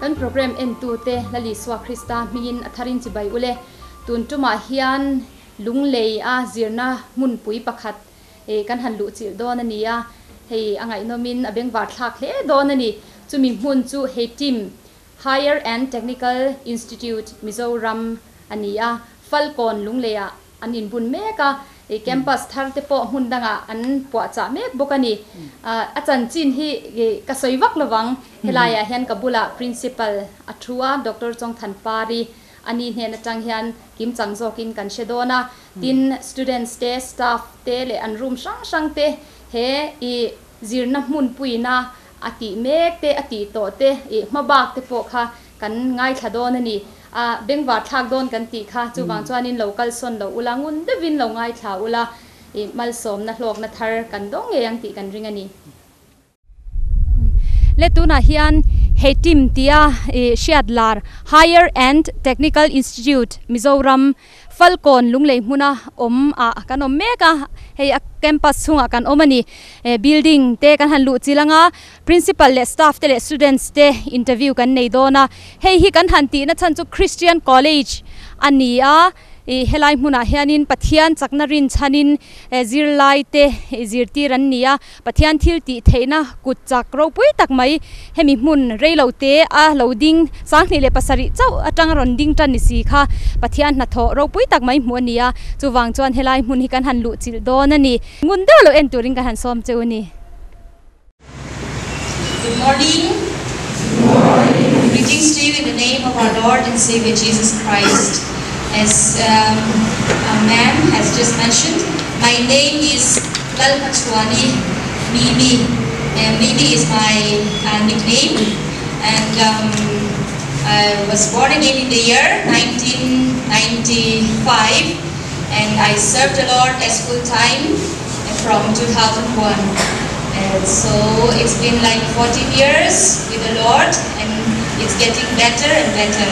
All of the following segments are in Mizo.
Kan program entute Lal Isua Krista hmingin a tharin chibai ule. Tun tumah hian Lunglei a zirna hmunpui pakhat kan han luhchilh dawn a ni a, hei a ngaihnawmin a bengvar thlak hle dawn a ni. Chumi hmun chu hei team Higher and Technical Institute Mizoram a ni a, Falkawn Lungleiah an inbun mek a, campus thar te pawh hmun dangah an puahchah mek bawk a ni. A chanchin hi ka sawi vak lovang, helaiah hian ka bulah Principal a thu a, Doctor Chawngthan Pari a ni hnen atang hian kimchang zawkin kan hre dawn a, tin students te, staff te leh an room hrang hrang te he i zirna hmunpuina a tih mek te, a tih tawh te, i hmabak te pawh kha kan ngaithla dawn a ni. A bengvar thlak dawn kan tih kha, chuvang chuanin lo kalsawn lo ula, ngun deuhin lo ngaithla ula, i malsawmna hlawkna thar kan dawng ngei ang tih kan ring a ni. Le tunah hian he team tia i hriat lar Higher and Technical Institute Mizoram Falkawn Lunglei hmuna awm ah kan awm mek a, hei a campus chhungah kan awm a ni. Building te kan han luh chilh anga Principal leh staff te leh students te interview kan nei dawn a, hei hi kan han tihna chhan chu Christian College a ni a, ih helai hmunah hianin Pathian chakna rinchhanin zirlai te zirtir an ni a, Pathian thil tih theihna kut chak ropui tak mai hemi hmun reilo te a lo ding sanghnih leh pasarih chauh atanga rawn ding tan ni si kha Pathian hnathawh ropui tak mai hmuh a ni a, chuvang chuan helai hmun hi kan han luhchilh dawn a ni. Ngun deuh lo en turin kan han sawm cheu a ni. Good morning. Good morning. Greetings to you in the name of our Lord and Savior Jesus Christ. As um, ma'am has just mentioned, my name is Lalpachuani Mimi. And Mimi is my nickname. And um, I was born again in the year 1995 and I served the Lord as full-time from 2001. And so it's been like 14 years with the Lord and it's getting better and better.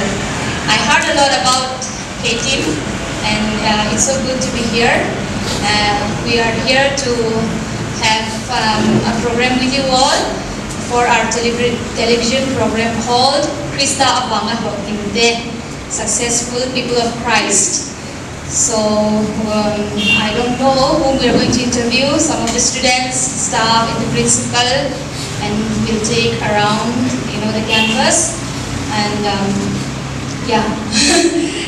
I heard a lot about K-Team and uh, it's so good to be here. Uh, we are here to have um, a program with you all for our television program called Krista Avanga Hlawhtlingte, Successful People of Christ. So um, I don't know whom we are going to interview, some of the students, staff, and the principal, and we'll take around, you know, the campus. And um, yeah,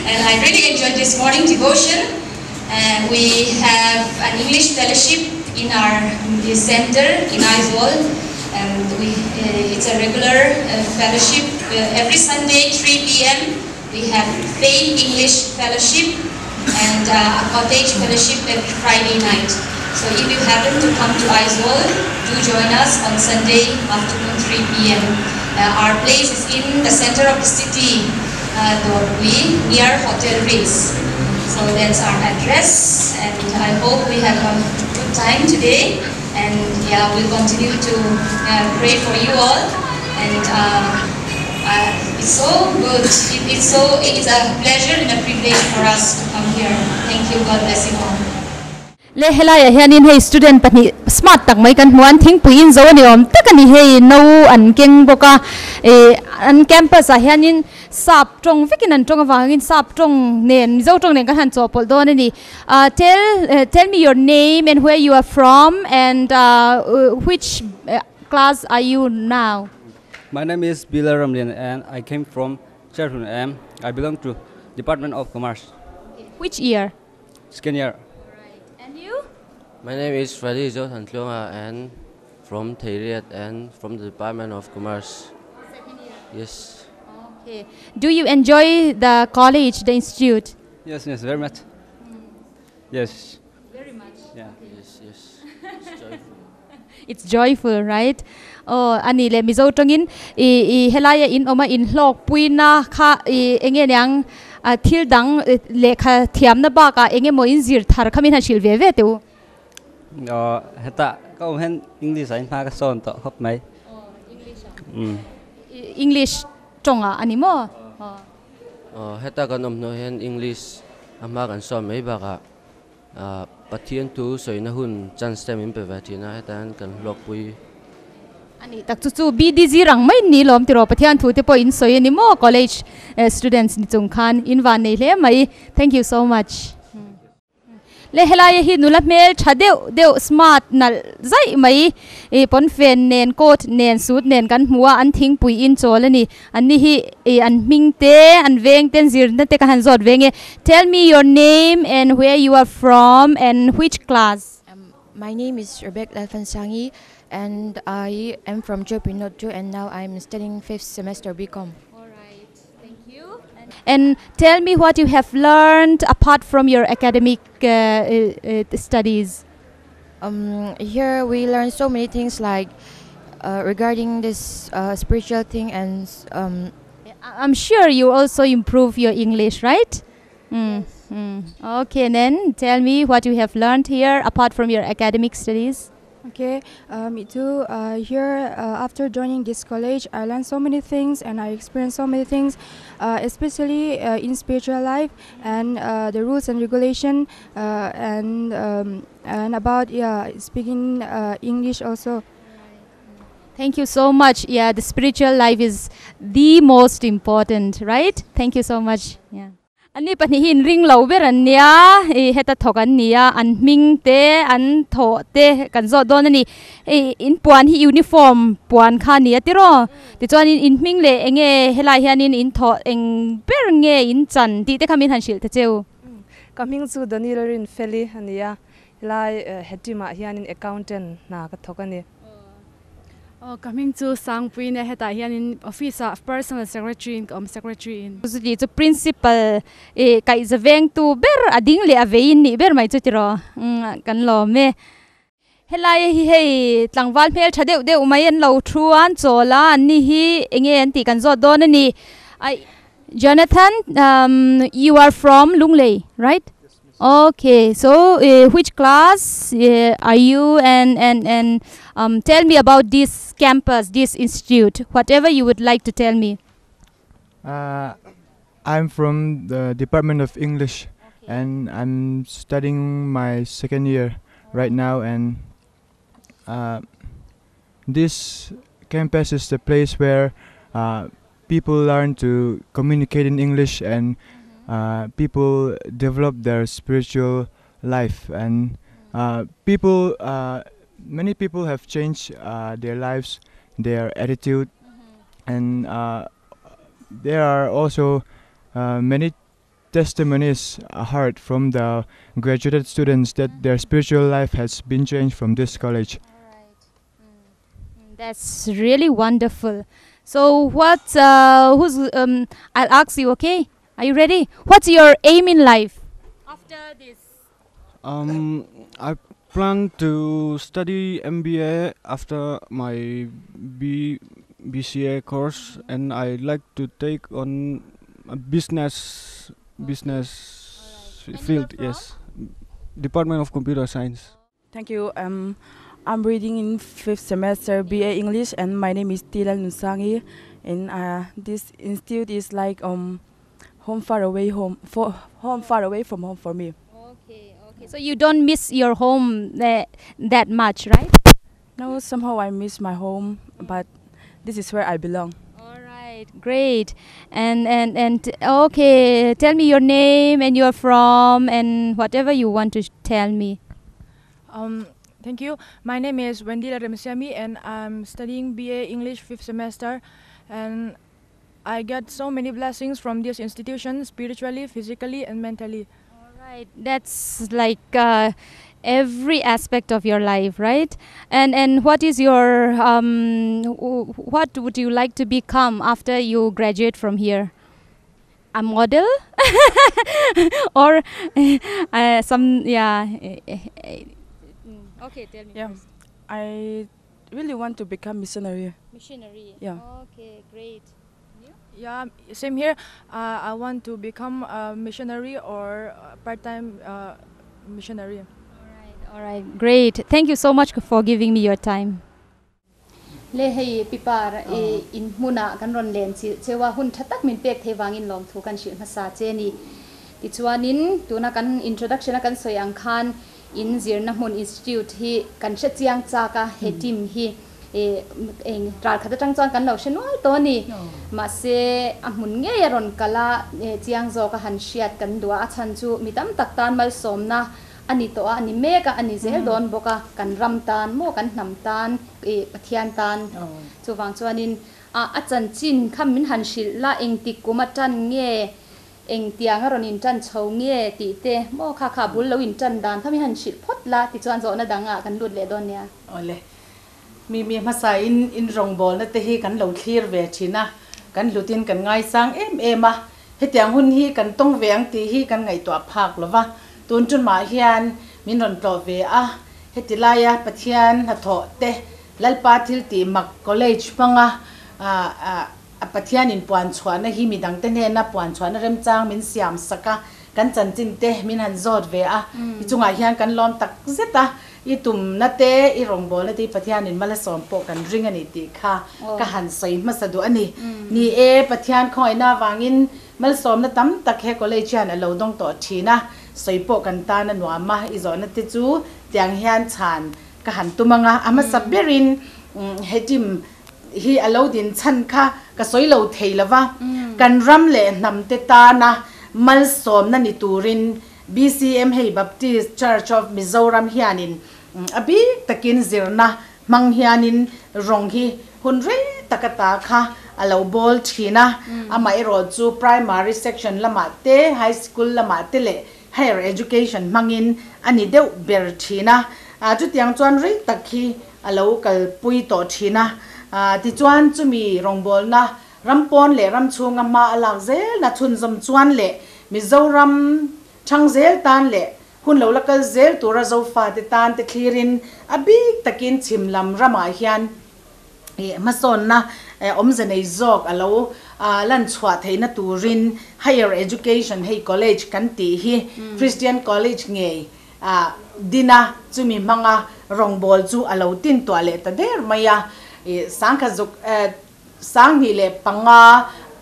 and I really enjoyed this morning devotion. And we have an English fellowship in our center in Aizawl, and we uh, it's a regular uh, fellowship uh, every Sunday, 3 p.m. We have Faith English Fellowship and uh, a cottage fellowship every Friday night. So if you happen to come to Aizawl, do join us on Sunday afternoon 3 p.m. Uh, our place is in the center of the city, uh, Dorpui, near Hotel Ritz. So that's our address, and I hope we have a good time today. And yeah, we'll continue to uh, pray for you all. And uh, uh, it's so good. It, it's so it's a pleasure and a privilege for us to come here. Thank you. God bless you all. Le helaiah hianin hei student pahnih smart tak mai kan hmu a an thingpui in zo a ni awm tak a ni hei no an keng bawk a ih an campus ah hianin sap tawng vekin an tawng avangin sap tawng nen mizo tawng nen kan han chawhpawlh dawn a ni ah tell tell me your name and where you are from and ah which class are you now. My name is Bila Ramlian and I came from Cherhlun M. I belong to Department of Commerce. Which year? Second year. And you? My name is Freddy Zothantlunga and from Theiriat and from the Department of Commerce. Second year. Yes. Okay. Do you enjoy the college, the institute? Yes, yes, very much. Yes. Very much. Yeah. Yes, yes. It's joyful. It's joyful, right? Oh, ani le Mizo tawngin i i helaia in awma in hlawk puina kha i enge niang thil dang lehkha thiamna bakah enge maw in zir thar kha min han hrilh ve ve teh u. Aw, hetah ka awm hian English ah in hma ka sawn tawh khawp mai. English ah? English tawngah a ni maw? Aw, heta kan awm hnuah hian English a hma kan sawn mai bakah Pathian thu sawina hun chance te min pe ve thin a, hetah hian kan hlawkpui. Ani tak chu chu BDG rang mai ni lawm tiraw Pathian thu te pawh in sawi a ni maw college students ni chung khan in van nei hle mai thank you so much. Le helai hi nula hmel tha deuh deuh smart nalh zaih mai ih pawnfen nen coat nen suit nen kan hmu a an thingpui in chawl a ni an ni hi ih an hming te an veng te an zirna te ka han zawt ve nge tell me your name and where you are from and which class. My name is Rebecca Lalfansangi and I am from Jopin Note 2 and now I am studying fifth semester BCom. Thank you. And tell me what you have learned apart from your academic uh, uh, studies. Um, here we learn so many things like regarding this spiritual thing and I'm sure you also improve your English, right? Mm. Okay, then tell me what you have learned here apart from your academic studies. Okay, me too. Here, after joining this college, I learned so many things and I experienced so many things, especially in spiritual life and the rules and regulation, and about yeah speaking English also. Thank you so much. Yeah, the spiritual life is the most important, right? Thank you so much. Yeah. Ani pahnih hi in ring lo ber an nia i heta thawk an nia an hming te an thawh te kan zawt dawn a ni hei in puan hi uniform puan kha a ni a tiraw tichuanin in hming leh eng nge helai hianin in thawh eng ber nge in chan tih te kha min han hrilh ta cheu. Ka hming chu Daniel Rinfeli a ni a, helai heteam ah hianin accountant hna ka thawk a ni. Aw ka hming chu Sangpui nia hetah hianin office ah personal secretary in ka awm secretary in. Chuti chu principal ih kaihza vengtu ber a ding leh a vei in nih ber mai chu tiraw kan lawm e. Helai hi hei tlangval hmel tha deuh deuh mai an lo thu a an chawl a an ni hi eng nge an tih kan zawt dawn a ni. Aih Jonathan you are from Lunglei right? Okay so which class are you and and and tell me about this campus this institute whatever you would like to tell me. I'm from the Department of English and I'm studying my second year right now and this campus is the place where people learn to communicate in English and people develop their spiritual life and people many people have changed their lives their attitude and there are also many testimonies heard from the graduated students that their spiritual life has been changed from this college. That's really wonderful. So what, who's, I'll ask you, okay? Are you ready? What's your aim in life after this? I plan to study MBA after my B BCA course and I like to take on a business business field yes Department of Computer Science. Thank you. I'm reading in fifth semester BA English, and my name is Tilal Nusangi. And this institute is like home far away home for home far away from home for me. Okay, okay. So you don't miss your home that much, right? No, somehow I miss my home, but this is where I belong. All right, great. And and and okay, tell me your name and you're from and whatever you want to tell me. Thank you. My name is Wendy Remsiami and I'm studying BA English fifth semester. And I get so many blessings from this institution, spiritually, physically, and mentally. All right, that's like every aspect of your life, right? And and what is your what would you like to become after you graduate from here? A model or some yeah. Okay, tell me. Yeah, first. I really want to become missionary. Missionary. Yeah. Okay, great. Yeah, same here. I want to become a missionary or a part-time missionary. All right, great. Thank you so much for giving me your time. Le hei pipar e in hmuna kan ron len chi chewa hun thatak min pek thei wangin lom thu kan hril hmasa che ni ti chuanin tuna kan introduction a kan soi ang khan in zirna hmun institute hi kan hre chiang chaka he team hi Eng ral khat atang chuan kan lo hre nual tawh a ni. Mahse, a hmun ngei a rawn kal a, chiang zawk a han hriat kan duh a, a chhan chu mi tam tak tan malsawmna a ni tawh a, a ni mek a, a ni zel dawn bawk a, kan ram tan maw, kan hnam tan, Pathian tan. Chuvang chuanin a chanchin kha min han hrilh la, engtik kum a tan nge, Engtiang a rawn inṭan chho nge tih te maw kha kha bul lo inṭan dan kha min han hrilh phawt la tichuan zawhna dang ah kan lut leh dawn nia. Awle. Mi mi hmasa in in rawngbawlna te hi kan lo thlir ve thin a, kan hlutin kan ngaisang em em a, hetiang hun hi kan tawng ve ang tih hi kan ngaihtuah phak lo va, tun ṭumah hian min rawn tlawh ve a, heti laia Pathian hnathawh te Lalpa thil tih mak college hmanga A Pathian in puan chhuahna hi midangte hnena puan chhuahna remchang min siam sak a, kan chanchin te min han zawt ve a, i chungah hian kan lawm tak zet a, i tumna te, i rawngbawlna te hi Pathian in malasawm pawh kan ring a ni tih kha ka han sawi hmasa duh a ni. Ni e, Pathian khawngaihna avangin malsawmna tam tak he college hian a lo dawng tawh thin a, sawi pawh kan tan a nuam a, i zawhna te chu tiang hian chhan ka han tum ang a, a hmasa berin he team hi a lo din chhan kha ka sawi lo thei lo va, kan ram leh hnam te tana malsawmna ni turin BCM hei Baptist Church of Mizoram hianin a bik takin zirna hmang hianin rawng hi hun rei tak ata kha a lo bawl thin a, amaherawh chu Primary section lamah te, High School lamah te leh Higher Education hmangin a ni deuh ber thin a, chutiang chuan rei tak hi a lo kalpui tawh thin a. Tichuan chumi rawngbawlna ram pawn leh ram chhunga hma a lak zelna chhunzawm chuan leh Mizoram thang zel tan leh hun lo la kal zel tura Zofate tan te thlirin a bik takin chhim lam ramah hian hmasawnna awmze nei zawk a lo lan chhuah theihna turin Higher Education hei College kan tih hi Christian College ngei dina chumi hmanga rawngbâwl chu a lo tin tuah leh ta der mai a. Sangkhat zuk 2005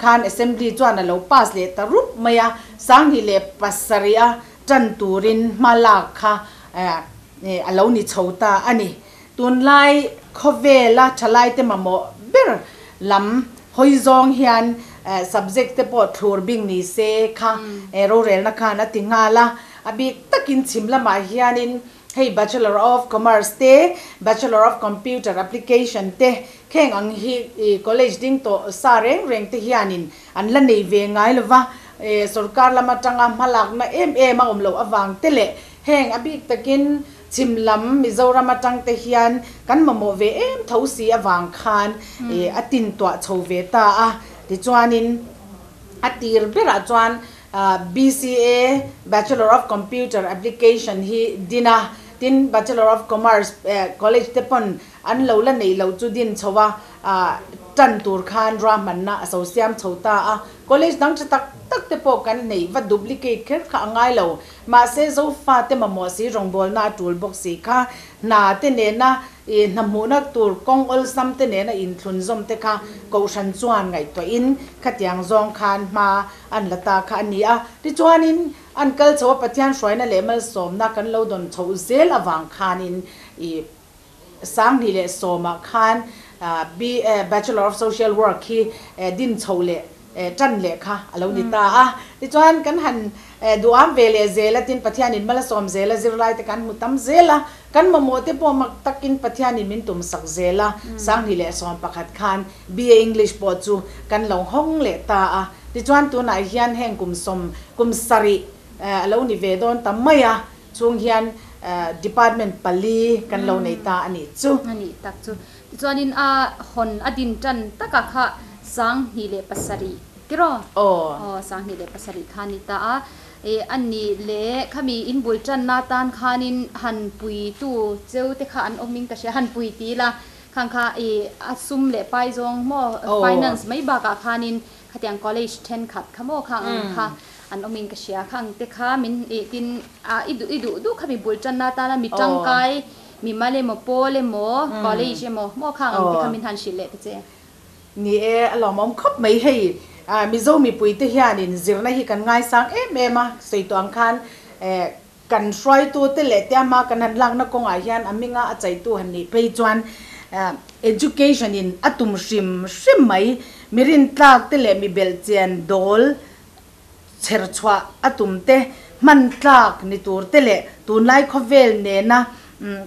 khan Assembly chuan a lo pass leh ta rup mai a, 2007 a ṭan turin hma lak kha a lo ni chho ta a ni. Tunlai khawvela thalaite mamawh ber lam hawi zawng hian subject te pawh thlur bing ni se kha rorelna khan a ti nghal a, a bik takin chhim lamah hianin hei Bachelor of Commerce te, Bachelor of Computer Application te kheng ang hi college ding tawh sa reng reng te hianin an la nei ve ngai lova, sorkar lam atanga hmalakna em em a awm loh avang te leh heng a bik takin Chhim lam Mizoram atang te hian kan mamawh ve em tho si avang khan a tin tuah chho ve ta a. Tichuanin a tir berah chuan BCA, Bachelor of Computer Application, hi din a, tin Bachelor of Commerce college te pawn an lo la neih loh chu din chho a, tan tur khan ruahmanna a so siam chho ta a. College dang tha tak tak te pawh kan neih va duplicate kher kha a ngai lo. Mahse, Zofate mamawh si rawngbawlna a tul bawk si kha hna te nena ih hna hmuhna tur kawng awlsam te nena inthlunzawm te kha Kohhran chuan ngaihtuahin khatiang zawng khan hma an la ta kha a ni a. Tichuanin an kal chho a Pathian hruaina leh malsawmna kan lo dawn chhoh zel avang khanin ih 2010 ah khan Bachelor of Social Work hi din chho leh tan leh kha a lo ni ta a. Tichuan kan han duham ve leh zel a, tin Pathianin mal a sawm zel a, zirlai te kan hmu tam zel a, kan mamawh te pawh mak takin Pathianin min tum sak zel a, 2011 khan BA English pawh chu kan lo hawng leh ta a. Tichuan tunah hian heng kum sawm, kum sarih a lo ni ve dawn ta mai a, Chung hian department pali kan lo nei ta a nih chu. A nih tak chu. Tichuanin a hawn a din tan takah kha 2007 tiraw? Aw. Aw, 2007 kha a ni ta a. E, a nih leh khami in bul tanna tan khanin han puitu cheu te kha an awmin ka hria, han pui ti ila khang kha e a sum leh pai zawng maw finance mai bakah khanin Khatiang college thenkhat kha maw kha ang kha an awmin ka hria kha ang te kha min ih tin a i duh i duh duh kha mi bul tanna atana mi tangkai mi mal emaw pawl emaw college emaw maw kha ang te kha min han hrilh leh ta che. Ni e, a lawmawm khawp mai hei. Mizo mipui te hianin zirna hi kan ngaisang em em a, sawi tawh ang khan kan hruaitute leh tia hma kan han lakna kawngah hian a hminga a chaitu han nih phei chuan Education in a tum hrim hrim mai. Mi rintlak te leh mi belhchian dawl chher chhuah a tum te, hman tlak ni tur te leh tunlai khawvel nena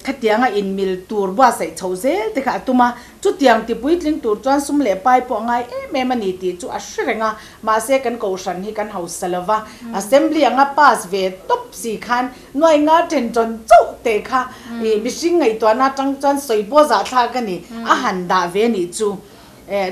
khatianga inmil tur buatsaih chho zel te kha a tum a. Chutiang ti puitling tur chuan sum leh pai pawh a ngai em em a ni tih chu a hre reng a, mahse kan kohhran hi kan hausa lo va, Assembly anga pass ve tawp si khan nuai nga then tawn chauh te kha ih mihring ngaihtuahna atang chuan sawi pawh zahthlak a ni, a han dah ve nih chu.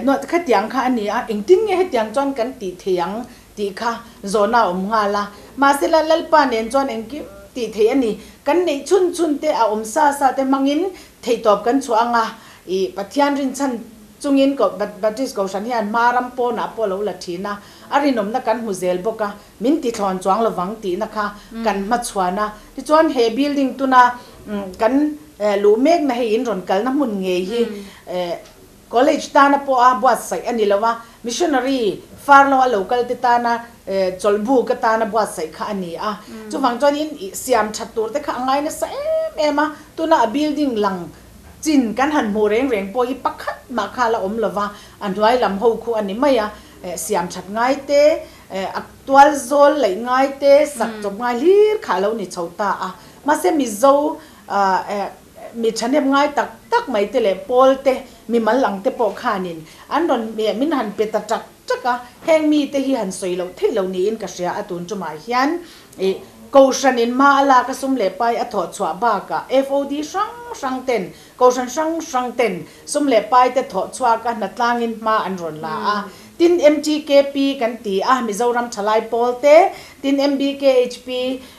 Nuai khatiang kha a ni a, engtin nge hetiang chuan kan tih thei ang tih kha zawhna a awm nghal a, mahse la Lalpa nen chuan engkim tih theih a ni, kan neih chhun chhun te a awm sa sa te hmangin theihtawp kan chhuah ang a, ih Pathian rinchhan chungin ko Baptist Kohhran hian hma ram pawnah pawh a lo la thin a, a rinawmna kan hmu zel bawk a, min ti thlawn chuang lovang tihna kha kan hmachhuan a, tichuan he building tuna kan luh mekna hei in rawn kalna hmun ngei hi College tana pawha buatsaih a ni lo a, missionary far lo a lo kal te tana chawlhbuk atana buatsaih kha a ni a. Chuvang chuan in siam that tur te kha a ngai nasa em em a, tuna a building lang chin kan han hmuh reng reng pawh hi pakhat mah kha a la awm lo va, a hnuai lam ho khu a ni mai a, siam that ngai te, a tual zawl laih ngai te, sak chawp ngai hlir kha a lo ni chho ta a. Mahse Mizo Mi thahnem ngai tak tak mai te leh pawl te, mi mal ang te pawh khanin an rawn min han pe ta tak tak a, heng mi te hi han sawi loh theih lo niin ka hria a tun tumah hian ih Kohhran in hma a lak a sum leh pai a thawh chhuah bakah FOD hrang hrang ten Kohhran hrang hrang ten sum leh pai te thawh chhuak a hnatlangin hma an rawn la a, tin MTKP kan ti a Mizoram Thalai Pawl te, tin MBKHP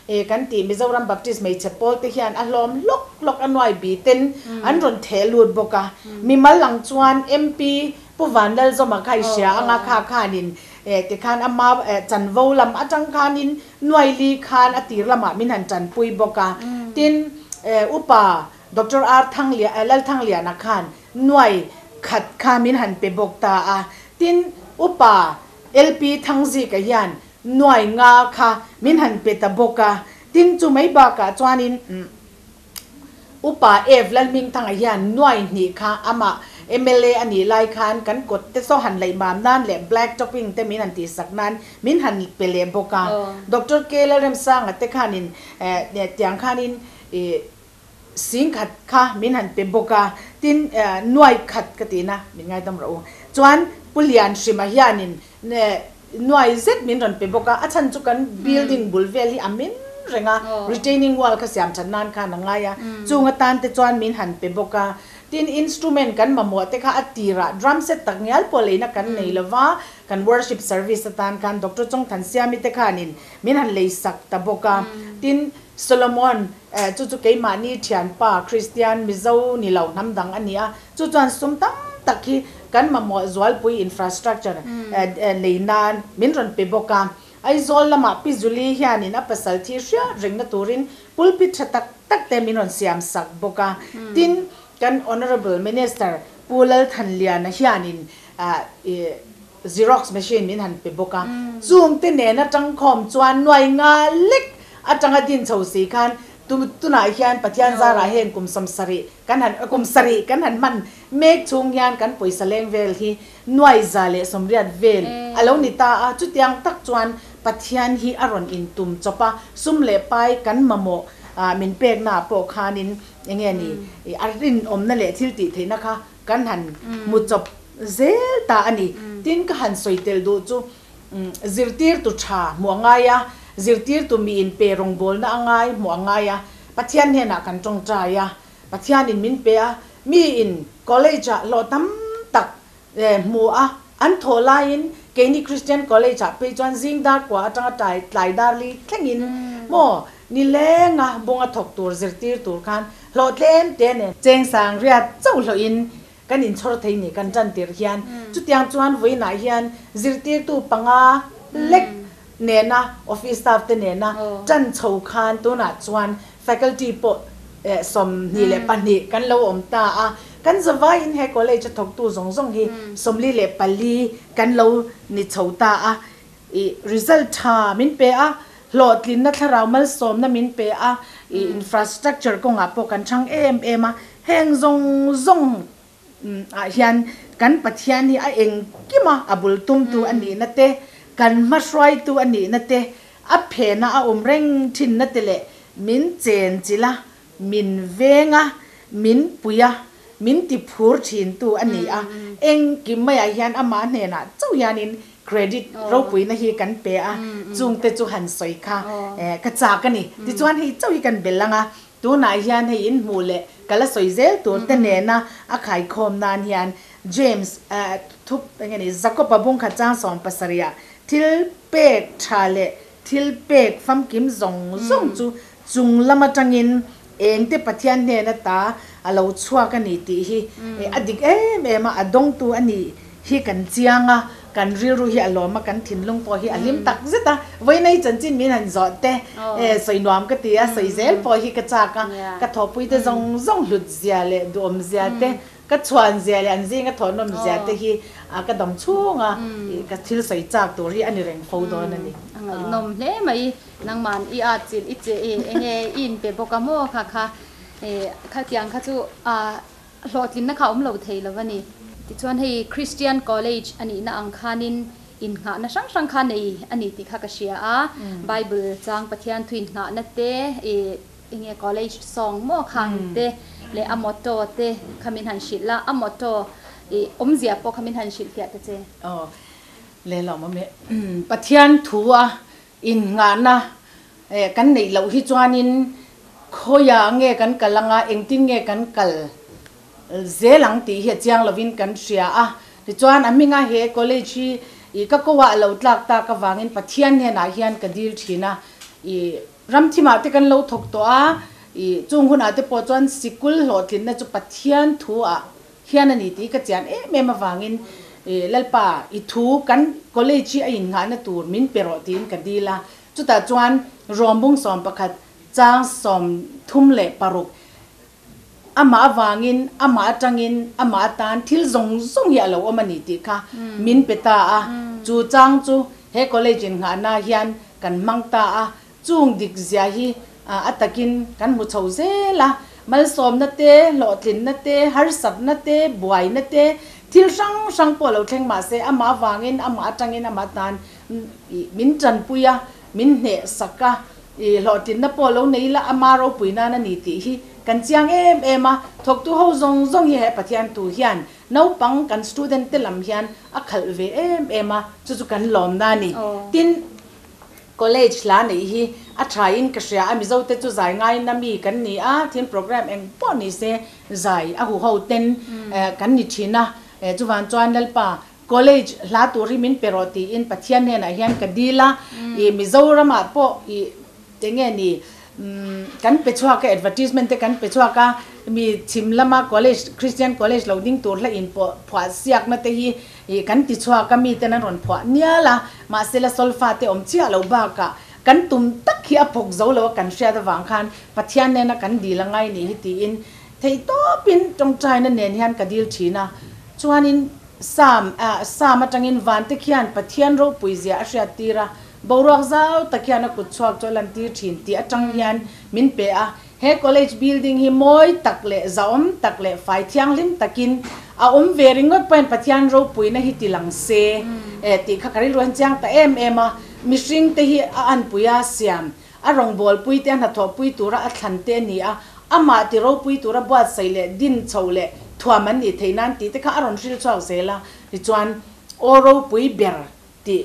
E kan tih Mizoram Baptist hmeichhe pawl te hian a hlawm hlawk hlawk a nuai bi ten an rawn theh lut bawk a. Mimal ang chuan MP Pu Vanlalzawma kha i hria anga kha khanin e tikhan ama chanvo lam atang khanin nuai li khan a tir lamah min han tanpui bawk a. Tin Upa Doctor R Thanglia Lalthangliana khan nuai khat kha min han pe bawk ta a. Tin Upa LP Thangzika hian Nuai nga kha min han pe ta bawk a, tin chu mai bakah chuanin Upa Ev Lalhmingthanga hian nuai hnih kha amah mla a nih lai khan kan kawt te saw han laih mam nan leh black topping te min han tihsak nan min han pe leh bawk a. Doctor K Lalremsanga te khanin tiang khanin ih sing khat kha min han pe bawk a, tin nuai khat ka tihna min ngaidam rawh u. Chuan Pu Lianhrima hianin Nuai zet min rawn pe bawk a, a chhan chu kan building bul vel hi a min reng a, retaining wall kha siam that nan khan a ngai a, chung atan te chuan min han pe bawk a. Tin, instrument kan mamawh te kha a tirah drum set tak ngial pawh leina kan nei lo va, kan worship service atan khan Doctor Chawngthan Siami te khanin min han lei sak ta bawk a. Tin, Solomon, chu chu keimahni thianpa Kristian Mizo ni lo hnam dang a ni a, Chu chuan sum tam tak hi kan mamawh zualpui infrastructure lei nan min rawn pe bawk a. Aizawl lamah Pi Zuli hianin a pasal thi hriat rengna turin pulpit tha tak tak te min rawn siam sak bawk a. Tin, kan Honourable Minister Pu Lalthanliana hianin Xerox machine min han pe bawk a. Chungte nena tangkhawm chuan nuai nga lek atanga din chho si khan tunah hian Pathian zarah heng kum 70 Kan han kum sarih kan han hman mek chhung hian kan pawisa leng vel hi nuai 180 vel a lo ni ta a, chutiang tak chuan Pathian hi a rawn intum chawp a, sum leh pai kan mamawh min peknaah pawh khanin eng nge ni a rinawmna leh thil tih theihna kha kan han hmu chawp zel ta a ni. Tin, ka han sawi tel duh chu zirtirtu tha hmuh a ngai a, zirtirtu mi inpe rawngbawlna a ngai hmuh a ngai a, Pathian hnenah kan tawngtai a, Pathianin min pe a, miin college-ah hlawh tam tak hmu a, an thawh laiin keini Christian College-ah phei chuan zing dar kua atanga tlai tlai dar li thlengin maw ni lenga bunga thawk tur zirtir tur khan hlawh tlem te nen cheng sang riat chauh hlawhin kan inchhawr thei ni kan tan tir hian chutiang chuan vawiinah hian zirtirtu panga lek nena office staff te nena tan chho khan tunah chuan faculty pawh 22 kan lo awm ta a, kan zavaiin he college a thawktu zawng zawng hi 44 kan lo ni chho ta a, ih result tha min pe a, hlawhtlinna thlarau malsawmna min pe a, ih infrastructure kawngah pawh kan chhang em em a, heng zawng zawng. ah hian kan Pathian hi a engkima a bul tumtu a nihna te, kan hmahruaitu a nihna te, a phena a awm reng thinna te leh min chenchilh a, min veng a, min pui a, min ti phur thintu a ni a. Engkim maiah hian amah hnenah chauh hianin credit ropuina hi kan pe a, chungte chu han sawi kha ka chak a ni. Tichuan hei chauh hi kan bel ang a, tunah hian hei in hmuh leh ka la sawi zel tur te nena a khaikhawm nan hian James thup eng nge ni Jakob-a bungkhat chang 70 ah thil pek tha leh thil pek famkim zawng zawng chu chung lam atangin engte Pathian hnen ata a lo chhuak a ni tih hi a dik em em a, a dawngtu a nih hi kan chiang a, kan rilru hi a lawm a, kan thinlung pawh hi a hlim tak zet a. Vawiinei chanchin min han zawh te sawi nuam ka ti a, sawi zel pawh hi ka chak a, ka thawhpui te zawng zawng hlut zia leh duhawm zia te, ka chhuan zia leh an zinga thawhnawm zia te hi ka dam chhung a, ka thil sawi chak tur hi a ni reng fo dawn a ni. A ngaihnawm hle mai. Nangman i at chilh i che i enge i inpe bawk a maw kha kha khatiang kha chu hlawhtlinna kha a awm lo thei lo a ni. Tichuan hei Christian College a nihna ang khanin innghahna hrang hrang kha nei a ni tih kha ka hria a, Bible chang Pathian thu innghahna te enge college song maw khang te leh a motto te kha min han hrilh a, a motto i awmzia pawh kha min han hrilh fiah ta che. Aw lehlam awm e. Pathian thu a Innghahna kan neih loh hi chuanin khawiah nge kan kal anga engtin nge kan kal zel ang tih hi a chiang lovin kan hria a. Tichuan a hminga he college hi i ka ko ah a lo tlak tak avangin Pathian hnenah hian ka dil thin a. I ramthimah te kan lo thawk tawh a, i chung hunah te pawh chuan sikul hlawhtlinna chu Pathian thu ah hian a ni tih ka chian em em avangin Lalpa i thu kan college hi a innghahna tur min pe rawh tiin ka dil a, chutah chuan Rawmbung 11 chang 36 amah avangin amah atangin amah atan thil zawng zawng hi a lo awm a ni tih kha min pe ta a, chu chang chu he college innghahna hian kan hmang ta a, Chung dik zia hi a takin kan hmu chho zel a, malsawmna te, hlawhtlinna te, harsatna te, buaina te, thil hrang hrang pawh lo thleng mah se amah avangin, amah atangin, amah tan min tanpui a, min hneh sak a, hlawhtlinna pawh lo nei ila ama ropui nan a ni tih hi kan chiang em em a, thawktu ho zawng zawng hi he Pathian tu hian naupang kan student te lam hian a khalh ve em em a, chu chu kan lawmna a ni. Tin. College hla neih hi a tha in ka hria a, Mizo te chu zai ngaina mi kan ni a, thil program eng pawh ni se zai a huho ten kan ni thin a, chuvan chuan Lalpa college hla tur hi min pe rawh tiin Pathian hnenah hian ka dil a, i Mizoramah pawh i enge ni kan pe chhuak a, advertisement te kan pe chhuak a, mi chhim lama college Christian college lo ding tur hla in pawh phuah siakna te hi Ih kan ti chhuak a, miten an rawn phuah nial a, mahse la solfa te awm chiah lo bakah kan tum tak hi a phawk zo lo a kan hriat avang khan Pathian nena kan dil a ngai nih hi tiin theihtawpin tawngtaina nen hian ka dil thin a, chuanin Sam ah Sam atangin vante khian Pathian ropui zia a hriat tir a, boruak zau tak hian a kut chhuak chu a lantir thin tih atang hian min pe a, He college building hi mawi tak leh zahawm tak leh fai thianghlim takin a awm ve ringawt pawhin Pathian ropuina hi ti lang se tih kha ka rilru hian chiang ta em em a. Mihring te hi a anpui a siam, a rawngbawlpui te a hnathawhpui tura a thlan te a ni a, amah ti ropui tura buatsaih leh din chho leh thuam an nih theih nan tih te kha a rawn hril chhuak zel a. Tichuan, aw ropui ber tih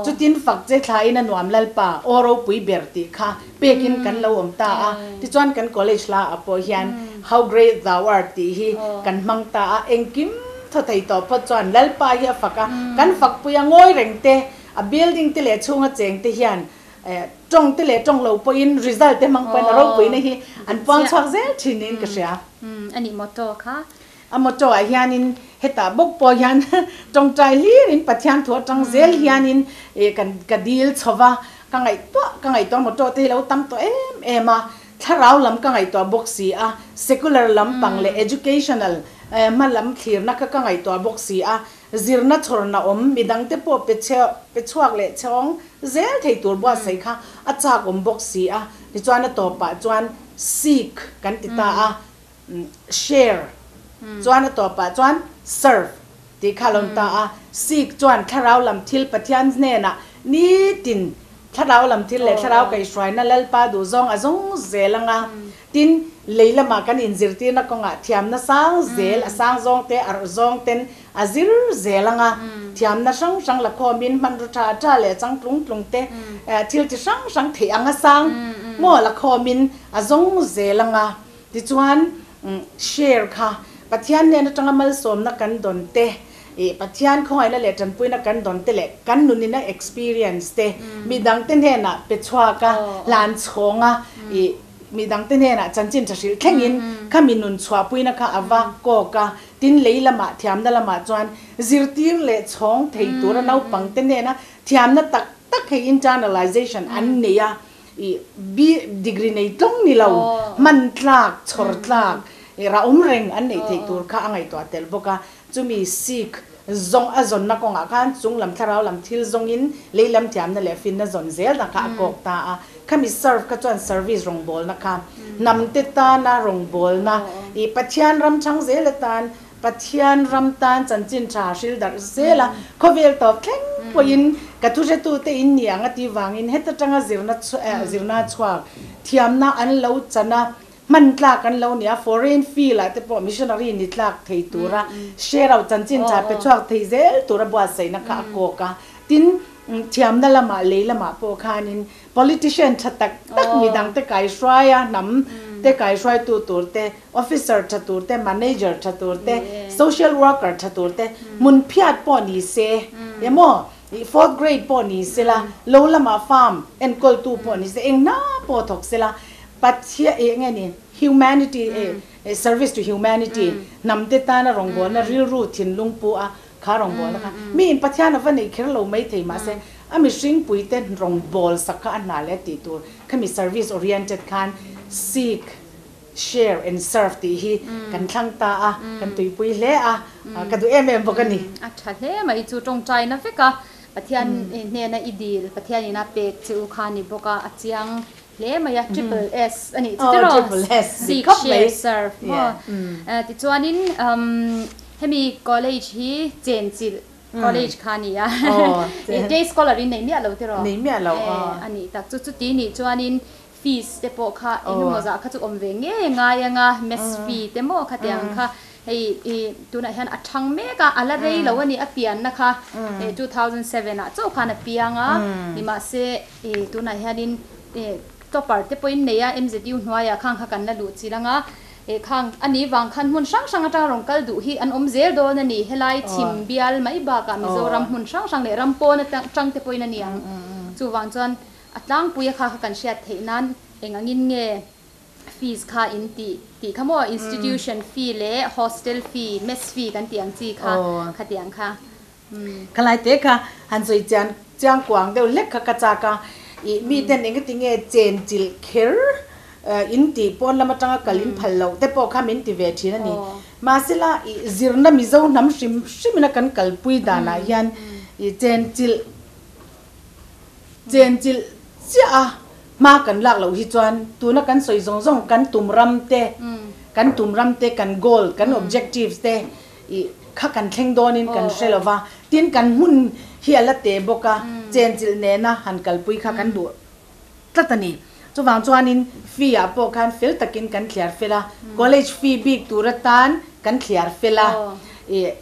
chutin fak che thlain a nuam Lalpa aw ropui ber tih kha pekin kan lo awm ta a, tichuan kan college hla ah pawh hian How Great Thou Art tih hi kan hmang ta a, engkim thaw thei tawh phawt chuan Lalpa hi a fak a, kan fakpui a ngawi reng te, a building te leh chhunga cheng te hian tawng te leh tawng lo pawhin result te hmang pawhin a ropuina hi an puang chhuak zel thin niin ka hria. Ani motto kha A motto ah hianin hetah bawk pawh hian tawngtai hlirin Pathian thu atang zel hianin kan ka dil chho va, ka ngaihtuah ka ngaihtuah motto te hi lo tam tawh em em a, thlarau lam ka ngaihtuah bawk si a, secular lam pang leh educational hma lam thlirna kha ka ngaihtuah bawk si a, zirna chhawrna awm midang te pawh pe chhe pe chhuak leh chhawng zel thei tur buatsaih kha a chak awm bawk si a, tichuan a tawpah chuan seek kan ti ta a. Share Chuan a tawpah chuan serve tih kha a lo ni ta a. Seek chuan thlarau lam thil Pathian hnenah nitin thlarau lam thil leh thlarau kaihhruaina Lalpa duhzawng a zawng zel anga tin lei lamah kan inzirtirna kawngah thiamna sang zel a sang zawng te arh zawng ten a zir zel anga thiamna hrang hrang la khawmin hmanraw tha tha leh chang tlung tlung te thil chi hrang hrang theih anga sang maw la khawmin a zawng zel anga tichuan share kha Pathian hnen atanga malsawmna kan dawn te ih Pathian khawngaihna leh tanpuina kan dawn te leh kan nunina experience te midangte hnenah pe chhuak a hlan chhawng a ih midangte hnenah chanchin tha hrilh thlengin khami nun chhuahpuina kha a va kawk a Tin, lei lamah thiamna lamah chuan zirtir leh chhawng thei tura naupangte hnena thiamna tak tak hei internalization an nei a, ih B degree nei tlawng ni lo, hman tlak, chhawr tlak, ih rah awm reng an neih theih tur kha a ngaihtuah tel bawk a. Chumi Sikh zawng a zawnna kawngah khan chung lam thlarau lam thil zawngin lei lam thiamna leh finna zawn zel dan kha a kawk ta a. Khami serve kha chuan service rawngbawlna kha hnamte tana rawngbawlna ih Pathian ram chhang zel atan Pathian ram tan chanchin tha hril darh zel a, khawvel tawp thleng pawhin ka thuhretute in ni ang a tih vangin heta tanga zirna zirna chhuak thiamna an lo chan a, hman tlak an lo ni a, foreign field ah te pawh missionary ni tlak thei tura share out chanchin tha pe chhuak thei zel tura buatsaihna kha a kawk a, tin thiamna lamah lei lamah pawh khanin Politician tha tak tak midang te kaihruai a, hnam te kaihruaitu tur te, officer tha tur te, manager tha tur te, social worker tha tur te, hmun phiat pawh ni se, emaw ih fourth grade pawh ni se la, lo lamah farm enkawltu pawh ni se, eng hna pawh thawk se la, Pathian ih enge ni humanity ih service to humanity hnam te tana rawngbawlna rilru thinlung pu a Kha rawngbawlna kha mi in Pathian a va nei kher lo mai thei mahse a mihring puite rawngbâwl sak kha a hna leh a tih tur khami service oriented khan seek, share and serve tih hi kan thlang ta a, kan tuipui hle a, ka duh em em bawk a ni. A tha hle mai chu tawngtaina vek a, Pathian hnena i dil, Pathian ina pek che u kha ni bawk a, a chiang hle mai a, triple S a nih chu tiraw? Seek, share, serve maw? Tichuanin Hemi college hi chenchilh college kha a ni a, day scholar in nei miah lo tiraw? Nei miah lo aw. A nih tak chu chuti nih chuanin fees te pawh kha eng emaw zah kha chu awm ve ngei a ngai ang a, mess fee te maw khatiang kha hei i tunah hian a thang mek a, a la rei lo a ni a pianna kha 2007 ah chauh khan a piang a, nimahse i tunah hianin topper te pawhin nei a, MZU hnuaiah khang kha kan la luh chilh ang a. He khang a nih vang khan hmun hrang hrang atanga rawn kal duh hi an awm zel dawn a ni. Helai chhim bial mai bakah Mizoram hmun hrang hrang leh ram pawn atang te pawhin a ni ang. Chuvang chuan a tlangpui a kha kha kan hriat theih nan eng angin nge fees kha in tih tih kha maw institution fee leh hostel fee, mess fee kan tih ang chi kha khatiang kha. Khalai te kha han sawi chian chiang kuang deuh hlek kha ka chak a, ih miten engati nge chen chilh kher in tih pawn lam atanga kal in phal loh te pawh kha min ti ve thin a ni. Mahsela ih zirna Mizo hnam hrim hrim ina kan kalpui danah hian ih chen chilh chen chilh chiah a hma kan lak loh hi chuan tuna kan sawi zawng zawng kan tum ram te kan tum ram te kan goal kan objectives te Ih, kha kan thleng dawnin kan hre lo va, tin kan hmun hi a la te bawk a, chenchilh nena han kalpui kha kan duh tlat a ni. Chuvang chuanin fee ah pawh khan fel takin kan thliar fel a, college fee bik tur atan kan thliar fel a, ih,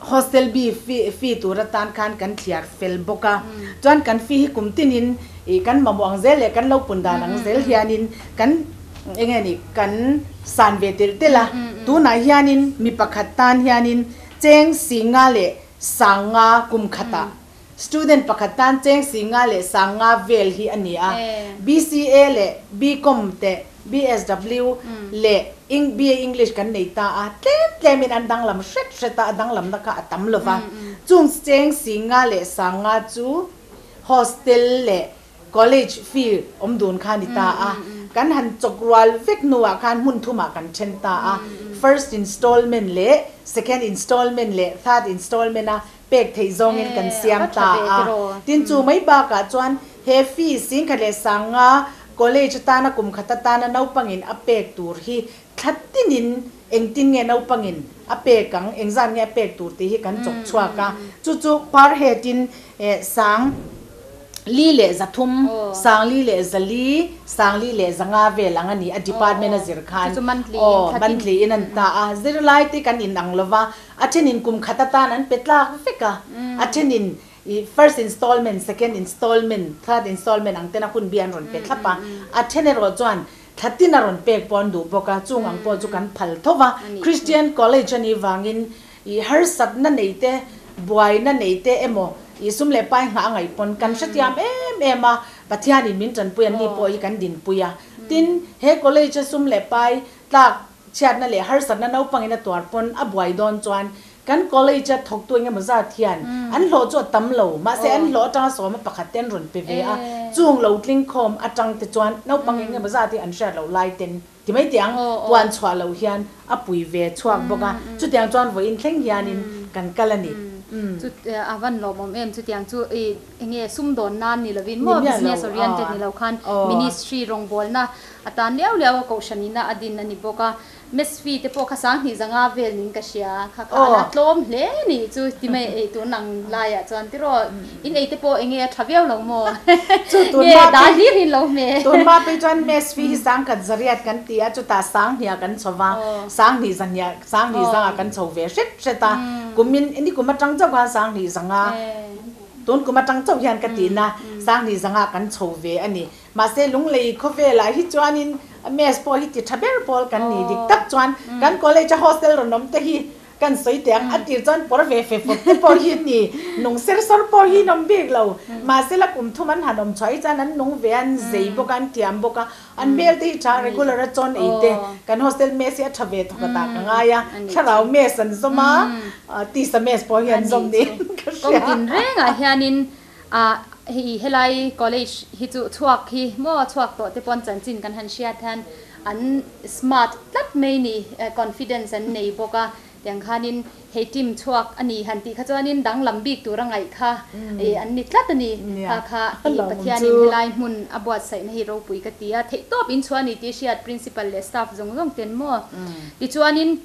hostel bee fee tur atan khan kan thliar fel bawk a. Chuan kan fee hi kum tinin ih kan mamawh ang zel leh kan lo pun dan ang zel hianin kan Eng nge ni, kan san ve telh telh a, tunah hianin mi pakhat tan hianin cheng singa leh sanga kum khatah student pakhat tan cheng singa leh sanga vel hi a ni a, BCA leh BCom te BSW leh BA English kan nei ta a, tlem tlemin an danglam hret hret a, a danglamna kha a tam lo va, chung cheng singa leh sanga chu hostel leh College fee awm dun kha ni ta a, kan han chawk rual vek hnuah khan hmun thumah kan then ta a, first installment leh second installment leh third installment a pek theih zawngin kan siam ta a. Tin chu mai bakah chuan he fee singkhat leh sanga college atana kum khat atana naupangin a pek tur hi thla tinin Engtin nge naupangin a pek ang, engzat nge a pek tur tih hi kan chawk chhuak a. Chu chu per head in sang li leh 300, 440, 450 vel ang a ni a department a zir khan. Aw, monthly in an ta a. Zirlai te kan inang lo va, a thenin kum khat atan an pe tlak vek a, a thenin i first installment, second installment, third installment ang tena hun bi an rawn pe thlap a. A then erawh chuan thla tin a rawn pek pawh an duh bawk a, chung ang pawh chu kan phal tho va. Christian College a nih vangin i harsatna nei te, buaina nei te emaw i sum leh pai nghah a ngaih pawn kan hrethiam em em a, Pathianin min tanpui an ni pawh hi kan dinpui a. Tin, he college a sum leh pai tlak chhiatna leh harsatna naupangin a tuar pawn a buai dawn chuan Kan college a thawktu engemaw zat hian an hlawh chu a tam lo, mahse an hlawh atanga sawma pakhat te an rawn pe ve a, chung lo tling khawm atang te chuan naupang engemaw zat hi an hriat loh lai ten ti mai teh ang, puan chhuah loh hian a pui ve chhuak bawk a, chutiang chuan vawiin thleng hianin kan kal a ni. Chu a van lawmawm em chutiang chu i enge sumdawn nan ni lovin maw business oriented ni lo khan ministry rawngbawlna atan liau liau a kohhran ina a din a ni bawk a. Mess fee te pawh kha 20,500 vel ning ka hria, kha kha a tlawm hle ni chu ti mai ei tun ang laiah chuan tiraw in ei te pawh enge a tha viau lo maw nge dal hlir hi lo hme. Tun hma phei chuan mess fee hi 1080 kan ti a, chutah 2000 kan chho va, 20 zahniah 20 zangah kan chho ve hret hret a, kumin ni kum atang chauh khan 20,500 tun kum atang chauh hian ka tihna 20,500 kan chho ve a ni. Mahse Lunglei khawvelah hi chuanin mess pawh hi ti tha ber pawl kan ni dik tak chuan kan college a hostel rawn awm te hi kan sawi teh ang a tir chuan pawr ve fe fawp te pawh hi ni nung ser sawr pawh hi an awm bik lo. Mahse la kum thum an han awm chhuah hi chuan an nung ve a, an zei bawk a, an thiam bawk a, an hmel te hi tha regular a chawn ei te kan hostel mess hi a tha ve thawk a tah ka ngai a, thlarau mess an zawm a, tisa mess pawh hi an zawm niin ka hria. Kawng tin rengah hianin A hei helai college hi chu chhuak hi maw chhuak tawh te pawn chanchin kan han hriat hian an smart tlat mai ni confidence an nei bawk a tiang khanin hei team chhuak a ni han tih kha chuanin danglam bik tur a ngaih kha ih an ni tlat a ni kha kha ih Pathianin helai hmun a buatsaihna hi ropui ka ti a theihtawp inchhuah a ni tih hriat principal leh staff zawng zawng ten maw tichuanin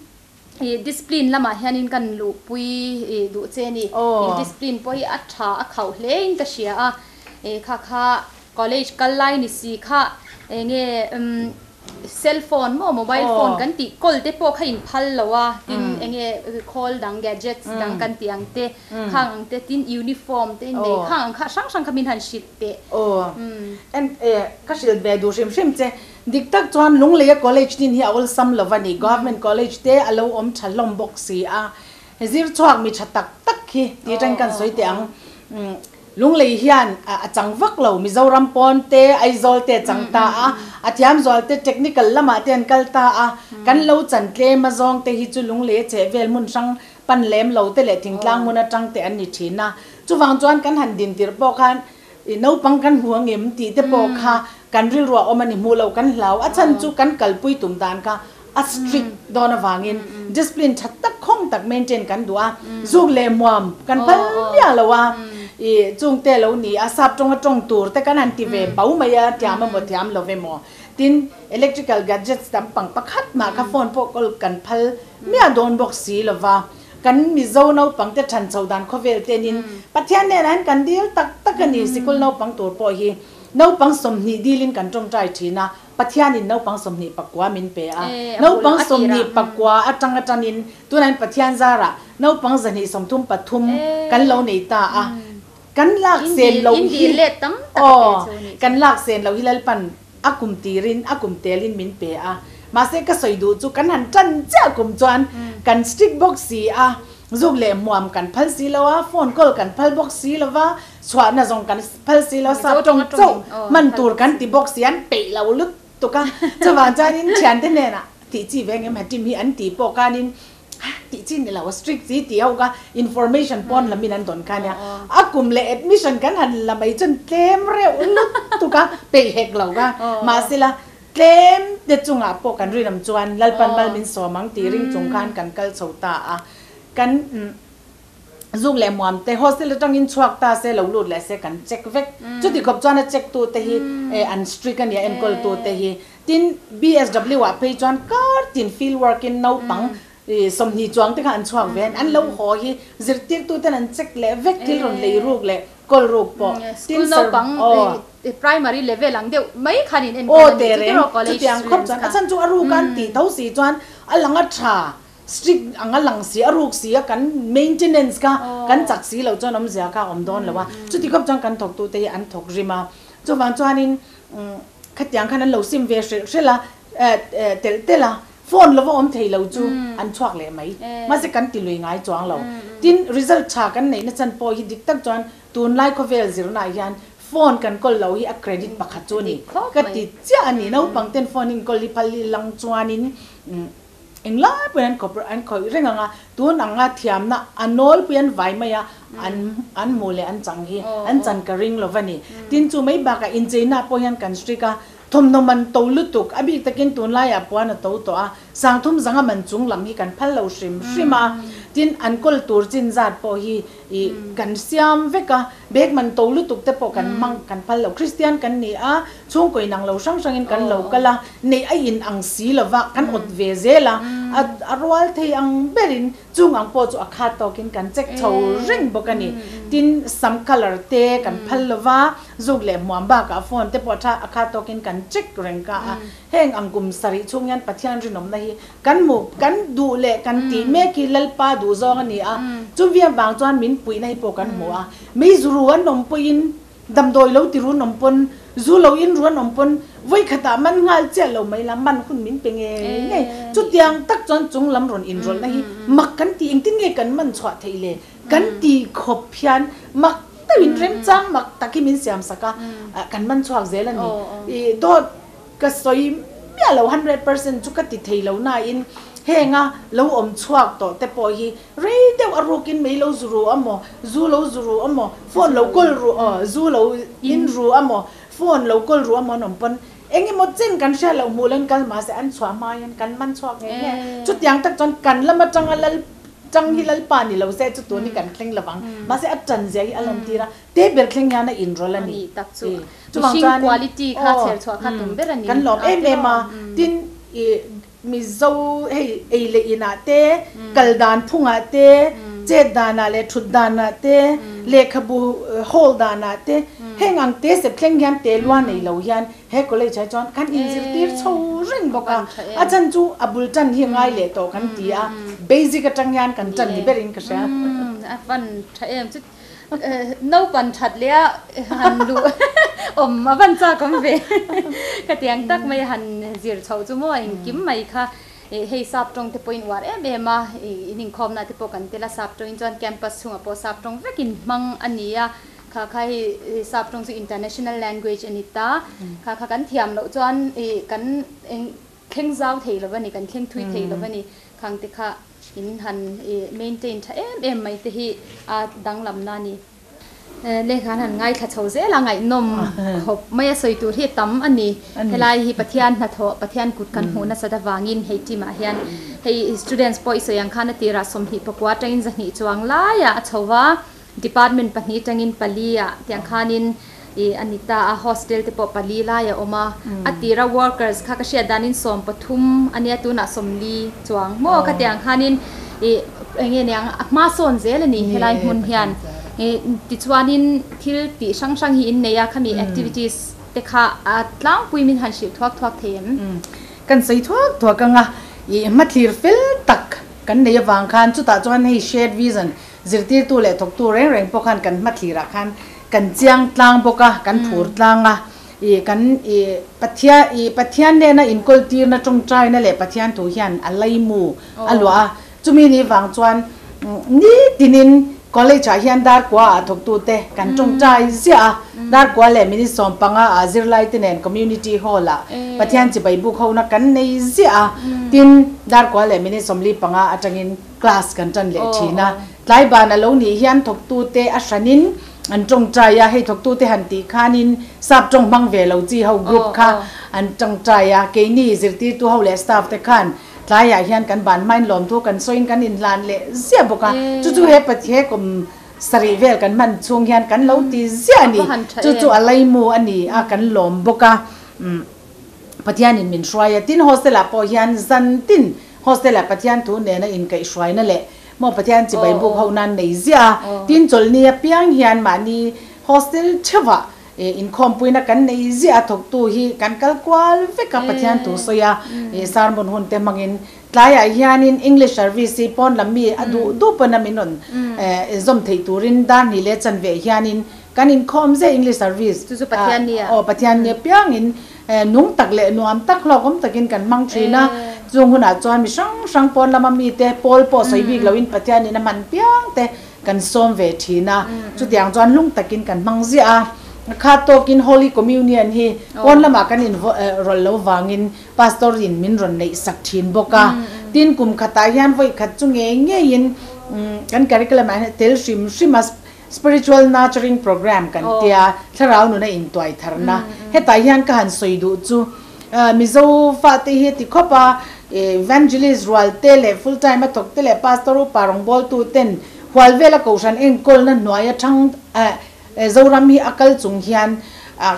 I discipline lamah hianin kan luhpui i duh che a ni. In discipline pawh hi a tha a khauh hle in ka hria a. I kha kha college kal lai ni si kha enge cell phone maw mobile phone kan tih kawl te pawh kha in phal lo a. Tin enge khawl dang gadgets dang kan tih ang te khang ang te tin uniform te in nei khang ang kha hrang hrang kha min han hrilh teh. Aw en ka hrilh ve duh hrim hrim che. Dik tak chuan Lungleia College din hi a awlsam lo a ni. Government College te a lo awm tha hlawm bawk si a. Zir chhuak mi tha tak tak hi tih atangin kan sawi teh ang. Lunglei hian a chang vak lo. Mizoram pawn te, Aizawl te a chang ta a. A thiam zual te technical lamah te an kal ta a. Kan lo chan tlem a zawng te hi chu Lungleia chhehvel hmun hrang pan lem lo te leh thingtlang hmun atang te an ni thin a. Chuvang chuan kan han din tirh pawh khan I naupang kan hmu angem tih te pawh kha kan rilru a awm a ni, hmuh loh kan hlau. A chhan chu kan kalpui tum dan kha a strict dawn avangin discipline tha tak khawng tak maintain kan duh a, zuk leh muam kan phal miah lo a, i chung te lo ni a, sap tawnga tawng tur te kan han ti ve bau mai a, thiam emaw thiam lo emaw. Tin, electrical gadgets tam pang pakhat mah kha phone pawh kawl kan phal miah dawn bawk si lo va. Kan Mizo naupang te than chho dan khawvel tenin Pathian nen ah hian kan dil tak tak a ni. Sikul naupang tur pawh hi naupang 20 dilin kan tawngtai thin a, Pathianin naupang 21 min pe a. Naupang 21 atang atanin tunah hian Pathian zarah naupang 133 kan lo nei ta a. Kan lak sen loh hi aw kan lak sen loh hi Lalpan a kum tirin a kum telin min pe a, mahse ka sawi duh chu kan han tan chiah kum chuan kan strict bawk si a, zuk leh hmuam kan phal si lo a, phone call kan phal bawk si lo va, chhuahna zawng kan phal si lo, sap tawng chauh hman tur kan ti bawk si, an peih lo lutuk a, chuvang chuanin thiante hnenah tih chi ve engemaw team hi an tih pawh khanin Tih chi ni lo, strict chi tih ho kha information pawn lamin an dawn kha nia. A kum leh admission kan han la mai chuan tlem reuh lutuk a, peih hek lo kha. Mahse la, tlem te chungah pawh kan rinawm chuan Lalpan mal min sawm ang tih ring chung khan kan kal chho ta a. Kan zuk leh muam te hostel atangin chhuak ta se, lo lut leh se kan check vek. Chuti khawp chuan a check tu te hi an strict a nia, enkawl tu te hi. Tin, BSW ah phei chuan kar tin field work in naupang 20 chuang te kha an chhuak ve a, an lo haw hi zirtirtu ten an check leh vek thil rawn lei ruk leh kawl ruk pawh. Tin, school naupang primary level ang deuh mai khan in enkawl a nih chu tiraw college students kha. Chutiang khawp chuan a chhan chu a ruk a an tih tho si chuan a lang a tha strict ang a lang si a ruk si a kan maintenance kha kan chak si loh chuan awmzia kha a awm dawn lo a, chuti khawp chuan kan thawktute hi an thawk rim a, chuvang chuanin khatiang khan an lo sim ve hrilh hrilh a telh telh a phone lova awm thei lo chu an chhuak leh mai mahse kan ti lui ngai chuang lo. Tin, result tha kan neihna chan pawh hi dik tak chuan tunlai khawvel zirnaah hian phone kan kawl lo hi a credit pakhat chu a ni ka ti chiah a ni. Naupang ten phone in kawl hi phal hi lang chuanin Englai pawhin an khawp an khawih reng ang a, tun anga thiamna a nawlpui an vai mai a, an an hmuh leh an chang hi an chan ka ring lo va ni. Tin chu mai bakah incheina pawh hian kan strict a, thawmhnaw man to lutuk, a bik takin tunlaiah puan a to tawh a, sangthum zanga man chung lam hi kan phal lo hrim hrim a, tin an kawl tur chin zat pawh hi ih kan siam vek a, bag man to lutuk te pawh kan hmang kan phal lo. Kristian kan ni a, Chhungkaw inang lo hrang hrangin kan lo kal a, neih a in ang si lova kan awt ve zel a, a rual thei ang berin chung ang pawh chu a khat tawkin kan check chho reng bawk a ni. Tin, sam colour te kan phal lova, zuk leh hmuam bakah phone te pawh tha a khat tawkin kan check reng ka a. Heng ang kum sarih chhung hian Pathian rinawmna hi kan hmuh, kan duh leh kan tih mek hi Lalpa duh zawng a ni a, chuvia vang chuan min puihna hi pawh kan hmu a. Meizuru an awm pawhin Damdawi lo ti run awm pawn, zu lo in ruan awm pawn, vawi khatah man nghal chiah lo mai la, man hun min pe ngei ngei. Chutiang tak chuan chung lam rawn inrawlhna hi mak kan ti, engtin nge kan man chhuah theih le? Kan ti khawp hian mak deuhin remchang mak tak hi min siam sak a, kan man chhuak zel a ni. I dawt Ka sawi miah lo, 100% chu ka ti thei lo nain henga lo awm chhuak tawh te pawh hi rei deuh a rukin mei lo zu ru a maw, zu lo zu ru a maw, phone lo kawl ru aw, zu lo in ru a maw, phone lo kawl ru a maw an awm pawn eng emaw chen kan hriat loh hmuh len kal mahse an chhuah hma hian kan man chhuak ngei ngei a. Chutiang tak chuan kan lam atanga lal tang hi lalpa ni lo se chu tun hi kan thleng lovang mahse a tan zia hi a lantir a. Te ber thleng hian a inrawlh a ni. Ani tak chu. Mihring quality kha chher chhuah kha tum ber a ni. Kan lawm em em a, tin i Mizo hei ei leh inah te, kal dan phungah te, chet danah leh thut danah te, lehkhabu hawl danah te, heng ang te sep thleng hian te lua nei lo hian he college ah chuan kan inzirtir chho reng bawk a. A chan chu a bul tan hi ngai leh tawh kan ti a, basic atang hian kan tan ni berin ka hria. A van tha em chu. Naupan that leh a han luh awm a van chak awm ve ka tiang tak mai a han zir chhoh chu maw engkim mai kha hei sap tawng te pawh in uar em em a in inkhawmna te pawh kan tel a sap tawngin chuan campus chhungah pawh sap tawng vekin hmang a ni a kha kha hei sap tawng chu international language a ni ta kha kha kan thiam loh chuan kan thleng zau thei lo a ni kan thleng thui thei lo a ni khang te kha. In han maintain tha em em mai te hi a danglam na ni. Lehkha an han ngaithla chho zel a, ngaihnawm khawp mai a sawi tur hi a tam a ni. Helai hi Pathian hnathawh, Pathian kut kan hmuh nasat avangin hei team ah hian hei students pawh i sawi ang khan a tirah 24 atangin 200 chuang laiah a chho va, Department pahnih atangin pali ah tiang khanin ih a ni ta a, hostel te pawh pali lai a awm a, a tira workers kha ka hriat danin 13 a nia tunah 40 chuang maw kha tiang khanin ih eng nge niang a hma sawn zel a ni helai hmun hian ih tichuanin thil tih hrang hrang hi in nei a khami activities te kha a tlangpui min han hrilh thuak thuak thei em? Kan sawi thuak thuak ang a, ih hmathlir fel tak kan nei avang khan chutah chuan hei shared vision Zirtirtu leh thawktu reng reng pawh khan kan hmathlirah khan kan chiang tlang bawk a, kan phur tlang a, ih kan ih Pathian ih Pathian nena inkawltirna tawngtaina leh Pathian thu hian a laimu a luah a, chumi ni vang chuan nitinin college ah hian darkua ah thawktute kan tawngtai ziah a, darkua leh minute 15 ah zirlaite nen community hall ah Pathian chibai buk hona kan nei ziah a, tin darkua leh minute 45 atangin Class kan tan leh thin a, tlai ban a lo nih hian thawktute a hranin an tawngtai a, hei thawktute han tih khanin sap tawng hmang ve lo chi ho group kha an tawngtai a, keini zirtirtu ho leh staff te khan tlaiah hian kan ban hmain lawmthu kan sawiin kan inhlan leh ziah bawk a, chu chu he he kum sarih vel kan hman chhung hian kan lo ti ziah a ni, chu chu a laimu a ni a kan lawm bawk a. Pathianin min hruai a, tin hostel ah pawh hian zan tin hostel ah Pathian thu nena inkaihhruaina leh maw Pathian chibai buk ho nan nei ziah a, tin chawlhni apiang hian mahni hostel theuhah inkhawmpuina kan nei ziah a, thawktu hi kan kal kual vek a Pathian thu sawi a, sermon hun te hmangin tlaiah hianin English service hi pawn lam mi a duh duh pawn a min rawn zawm theih turin dar hnih leh chanve hianin kan inkhawm ziah English service Chu chu Pathian nia. Aw Pathian nia piangin nung tak leh nuam tak hlawkawm takin kan hmang thin a, chung hunah chuan mi hrang hrang pawn lama mite pawl pawh sawi bik loin Pathianin a hman piang te kan sawm ve thin a, chutiang chuan lung takin kan hmang ziah a, kha tawkin Holy Communion hi pawn lamah kan in rawlh lo vangin Pastor in min rawn neih sak thin bawk a, tin kum khatah hian vawi khat chu ngei ngeiin kan curriculum ah hian tel hrim hrim a, Spiritual Nurturing Program kan tia, thlarau nuna intuai tharna. Hetah hian ka han sawi duh chu Mizo fate hi ti khawp a, Evangelist rual te leh full time a thawk te leh Pastor upa rawngbawltu ten hual vela kohhran enkawlna hnuai atang Zoram hi a kal chung hian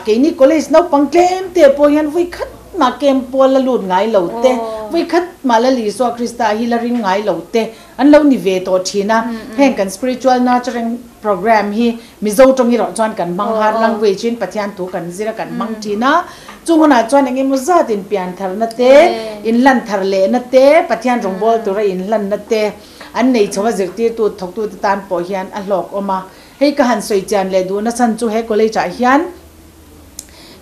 keini college naupang tlem te pawh hian vawi khat mah camp pawl la lut ngai lo te, vawi khat mah Lal Isua Krista hi la ring ngai lo te An lo ni ve tawh thin a, heng kan spiritual nurturing program hi Mizo tawng erawh chuan kan hmang har language in Pathian thu kan zir a kan hmang thin a, chung hunah chuan eng emaw zat in pian tharna te, in hlan thar lehna te, Pathian rawngbâwl tura in hlanna te an nei chho a zirtirtu thawktute tan pawh hian a hlawk awm a. Hei ka han sawi chian leh duhna chhan chu he college ah hian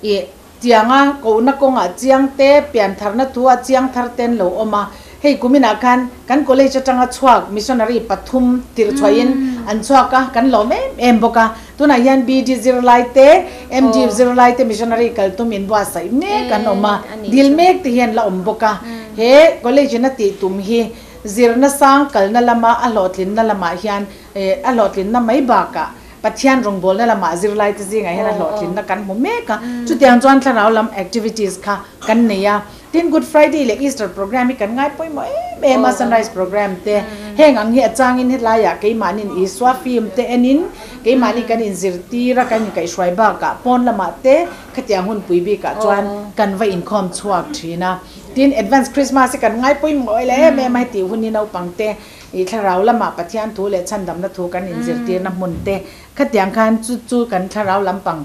ih Tianga kohna kawngah chiang te, piantharna thu-a chiang thar te an lo awm a. Hei kuminah khan kan college atanga chhuak missionary pathum tirh chhuahin an chhuak a, kan lawm em em bawk a. Tunah hian BD zirlai te, MD zirlai te missionary kal tum inbuatsaih mek an awm a, dil mek te hi an la awm bawk a. He college in a tih tum hi zirna sang kalna lama a hlawhtlinna lamah hian a hlawhtlinna mai bakah Pathian rawngbawlna lamah zirlaite zingah hian a hlawhtlinna kan hmu mek a, chutiang chuan thlarau lam activities kha kan nei a. Tin, Good Friday leh Easter program hi kan ngai pawimawh em em a, Sunrise program te heng ang hi a changin helaiah keimahniin Isua film te enin keimahni kan inzirtir a, kan inkaihhruai bakah pawn lamah te khatiang hunpui bikah chuan kan va inkhawm chhuak thin a. Tin, Advance Christmas hi kan ngai pawimawh em em a, heti hun hi naupangte I thlarau lamah Pathian thu leh chhandamna thu kan inzirtirna hmun te khatiang khan chu chu kan thlarau lampang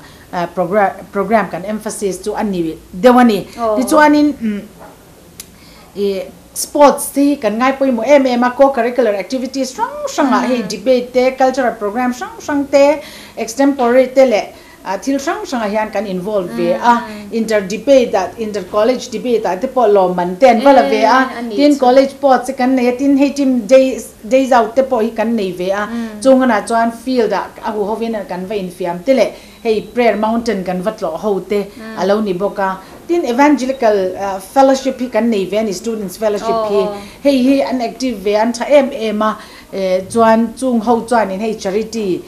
program kan emphasis chu a ni deuh a ni. Tichuanin i sports te hi kan ngai pawimawh em em a, co-curricular activities hrang hrangah hei debate te, cultural program hrang hrang te, extempore te leh Thil hrang hrangah hian kan involve ve a, inter debate ah, inter college debate ah te pawh lawmman te an va la ve a, tin college sports te kan nei a, tin hei team days days out te pawh hi kan nei ve a, chung hunah chuan field ah a huhovin kan va infiam te leh hei prayer mountain kan va tlawh ho te a lo ni bawk a, tin evangelical fellowship hi kan nei ve a ni, students fellowship hi, hei hi an active ve a, an tha em em a, chuan chung ho chuanin hei charity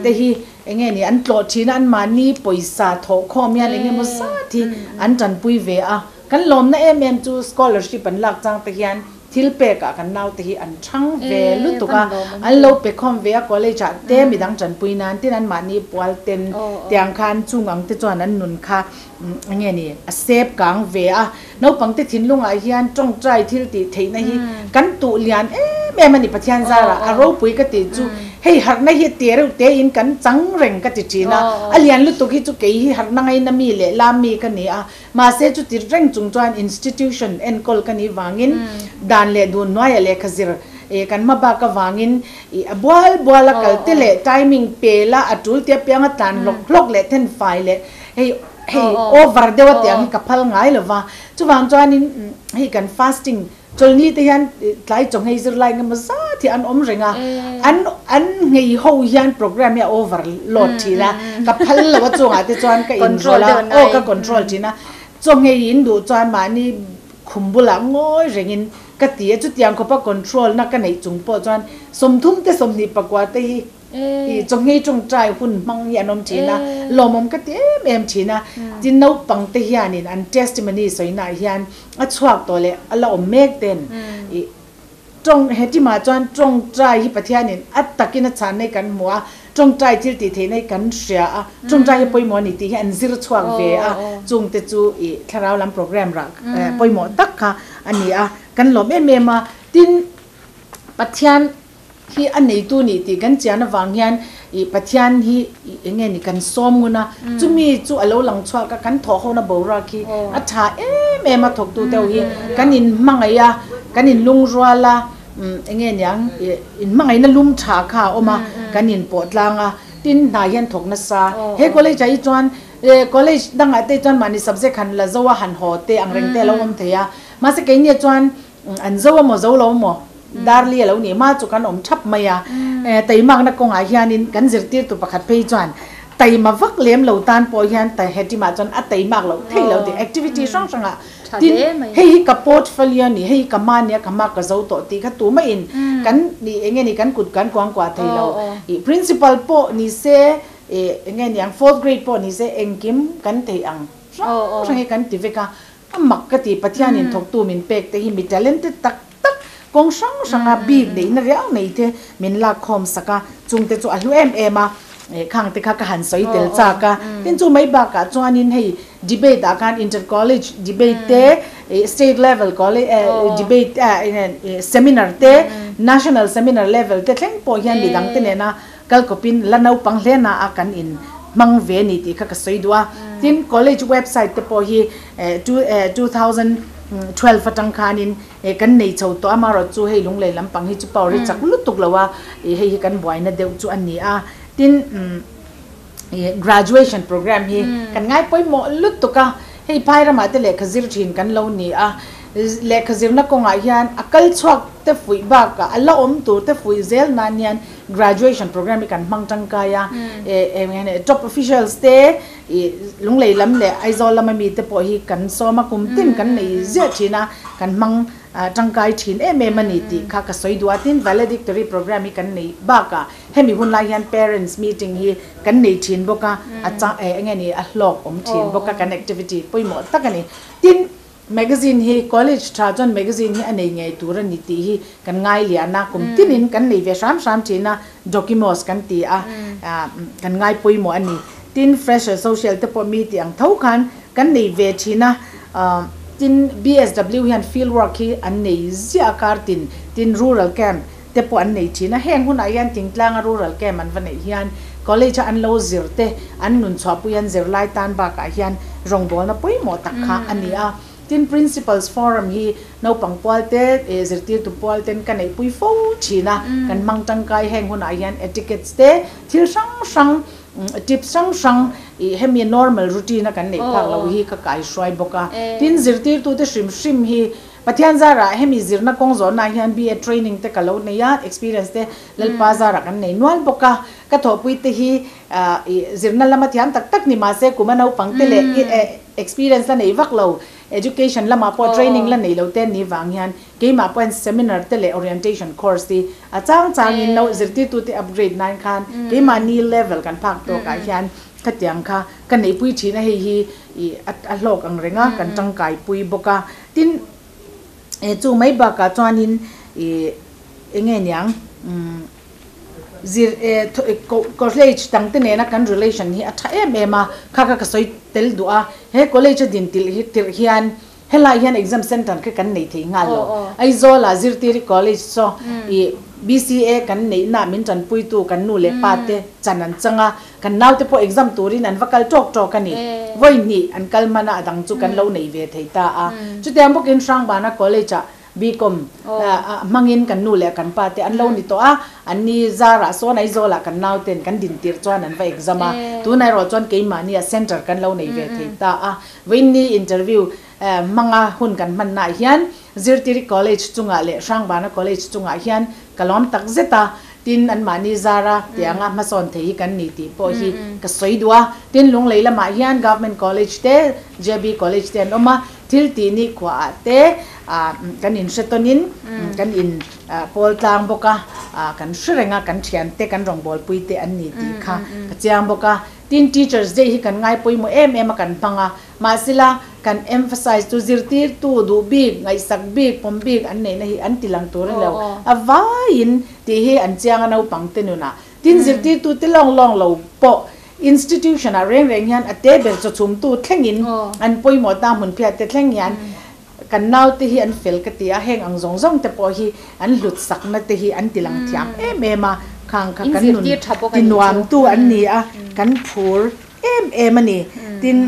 te hi Enge ni an tlawh thin a, anmahni pawisa thawh khawm hian eng emaw zat hi an tanpui ve a. Kan lawmna em em chu scholarship an lak chang te hian thil pek ah kan naute hi an thang ve lutuk a, an lo pe khawm ve a college ah te midang tanpui nan tin anmahni pual ten tiang khan chung ang te chuan an nun kha enge ni a sep kang ve a. Naupang te thinlung ah hian tawngtai thil tih theihna hi kan tuh lian em em a ni Pathian zarah a ropui ka tih chu hei harhna hi te reuh te in kan chang reng ka ti thin a, a lian lutuk hi chu kei hi harhna ngaina mi leh lam mi ka ni a, mahse chuti reng chung chuan institution enkawl ka nih vangin dan leh dun hnuaiah lehkha zir kan hma bak avangin ih a bual bual a kal te leh timing pel a a tul tia pianga tlan hlawk hlawk leh thenfai leh hei Hei over deuh a tiang hi ka phal ngai lo va, chuvang chuanin hei kan fasting chawlhni te hian tlai chaw nghei zirlai eng emaw zat hi an awm reng a, an an nghei ho hian program hi a over load thin a, ka phal lo a chungah te chuan ka inrawlh a, aw ka control thin a, chaw nghei in duh chuan mahni khum bulah ngawi rengin ka ti a, chutiang khawpa control na ka neih chung pawh chuan 30 te 24 te hi I chawhngei tawngtai hun hmang hi an awm thin a, lawmawm ka ti em em thin a. Tin naupang te hianin an testimony sawinaah hian a chhuak tawh leh a la awm mek ten i Tawng hetima chuan tawngtai hi Pathianin a takin a chhan nei kan hmu a, tawngtai thil tih theih nei kan hria a, tawngtai hi pawimawh a ni tih hi an zir chhuak ve a, chungte chu ih thlarau lam program rah pawimawh tak kha a ni a, kan lawm em em a. Tin, Pathian hi a neitu nih tih kan chian avang hian ih Pathian hi ih eng nge ni kan sawm ngun a, chumi chu a lo lang chhuak a, kan thawh hona boruak hi a tha em em a thawktu deuh hi kan in hmangaih a, kan in lungrual a, umm eng nge niang ih in hmangaihna lum tha kha a awm a, kan in pawh tlang a, tin hna hian thawk nasa. He college ah hi chuan college dangah te chuan mahni subject han la zo a han haw te ang reng te a lo awm thei a, mahse keini ah chuan An zo a maw zo lo maw? Darli a lo nih hma chu kan awm thap mai a. Taimakna kawngah hianin kan zirtirtu pakhat phei chuan taima vak lem lo tan pawh hian ta hetimah chuan a taimak loh theih lo tih activity hrang hrangah tin hei hi ka portfolio a ni, hei hi ka ma nia ka ma ka zo tawh tih kha tumahin kan nih eng nge ni kan kut kan kuangkuah thei lo. Ih principal pawh ni se ih eng nge niang fourth grade pawh ni se engkim kan theih ang hrang hrang hi kan ti vek a. A mak ka ti, Pathianin thawktu min pek te hi mi talented tak tak, kawng hrang hranga bik neihna riau nei te min lak khawm sak a, chung te chu a hlu em em a, khang te kha ka han sawi tel chak a. Tin chu mai bakah chuanin hei debate ah khan inter college debate te, state level college debate seminar te, national seminar level te thleng pawh hian midang te nena Kal kawpin la naupang hle na a kan in hmang ve ni tih kha ka sawi duh a. Tin, college website te pawh hi 2012 atang khanin kan nei chho tawh a, amaherawhchu chu hei lunglei lampang hi chu power hi chak lutuk lo a, hei hi kan buaina deuh chu a ni a. Tin, graduation program hi kan ngai pawimawh lutuk a, hei phai ramah te lehkha zir thin kan lo ni a, lehkha zirna kawngah hian a kal chhuak te fuih bakah a la awm tur te fuih zel nan hian Graduation program hi kan hmang tangkai a, top officials te ih Lunglei lam leh Aizawl lama mi te pawh hi kan sawm a, kum tin kan nei ziah thin a, kan hmang tangkai thin em em a ni tih kha ka sawi duh a. Tin, valedictory program hi kan nei bakah hemi hun lai hian parents meeting hi kan nei thin bawk a, a chang eng nge ni a hlawk awm thin bawk a, kan activity pawimawh tak a ni. Tin, Magazine hi college tha chuan magazine hi a nei ngei tur a ni tih hi kan ngai lian a, kum tinin kan nei ve hram hram thin a, Dokimos kan ti a, kan ngai pawimawh a ni. Tin, fresher social te pawh mi tih ang tho khan kan nei ve thin a, tin BSW hian field work hi an nei ziah a kar tin, tin rural camp te pawh an nei thin a, heng hunah hian thingtlanga rural camp an va neih hian college a an lo zir te an nun chhuahpui an zirlai tan bakah hian rawngbawlna pawimawh tak kha a ni a. Tin, Principals Forum hi naupang pual te, zirtirtu pual ten ka neihpui fo thin a, kan hmang tangkai heng hunah hian etiquettes te thil hrang hrang tips hrang hrang ih hemi normal routine a kan neih phak loh hi ka kaihruai bawk a. Tin, zirtirtute hrim hrim hi Pathian zarah hemi zirna kawng zawnah hian BA training te ka lo nei a, experience te Lalpa zarah kan nei nual bawk a. Ka thawhpui te hi ih zirna lama thiam tak tak ni mahse kum a naupang te leh experience la nei vak lo, education lamah pawh training la nei lo te ni vang hian keimah pawhin seminar te leh orientation course hi a chang changin no zirtirtute upgrade nan khan keimahni level kan phak tawkah hian khatiang kha ka neihpui thin a, hei hi ih a hlawk ang reng a, kan tangkaipui bawk a. Tin, chu mai bakah chuanin ih eng nge niang zir college dang te nena kan relation hi a tha em em a, kha kha ka sawi tel duh a, he college a din tilh hi tirh hian helai hian exam center kha kan nei thei nghal lo, Aizawl ah Zirtiri college saw ih BCA kan neihna min tanpuitu kan nu leh pa te chan an chang a, Kan naute pawh exam turin an va kal tawk tawk a ni. Vawi hnih an kal hman a, a dang chu kan lo nei ve thei ta a. Chutiang bawkin Hrangbana College-ah BCom hmangin kan nu leh kan pa te an lo ni tawh a, an ni zarah sawn Aizawlah kan nauten kan din tirh chuan an va exam a. Tunah erawh chuan keimahnia centre kan lo nei ve thei ta a. Vawiinni interview hmanga hun kan hmannaah hian Zirtiri College chungah leh Hrangbana College chungah hian ka lawm tak zet a. Tin, anmahni zara tianga hmasawn thei hi kan ni tih pawh hi ka sawi duh a. Tin, Lunglei lamah hian Government College te, JB College te an awm a, thil tih ni khuaah te kan inhre tawnin kan in pawl tlang bawk a, kan hre reng a, kan thiante, kan rawngbawlpui te an ni tih kha ka chiang bawk a. Tin, Teachers Day hi kan ngai pawimawh em em a kan hmang a, mahsela kan emphasize chu zirtirtu duh bik, ngaihsak bik, pawm bik an neihna hi an ti lang tur a ni lo. A vaiin tih hi an chiang a naupang te nunah. Tin, zirtirtu te lawng lawng lo pawh institution ah reng reng hian a te ber chawchhumtu thlengin an pawimawh ta hmun phiat te thleng hian kan naute hi an fel ka ti a, heng ang zawng zawng te pawh hi an hlut sakna te hi an ti lang thiam em em a, khang kha kan nun ti nuamtu an ni a, kan phur em em a ni. Tin,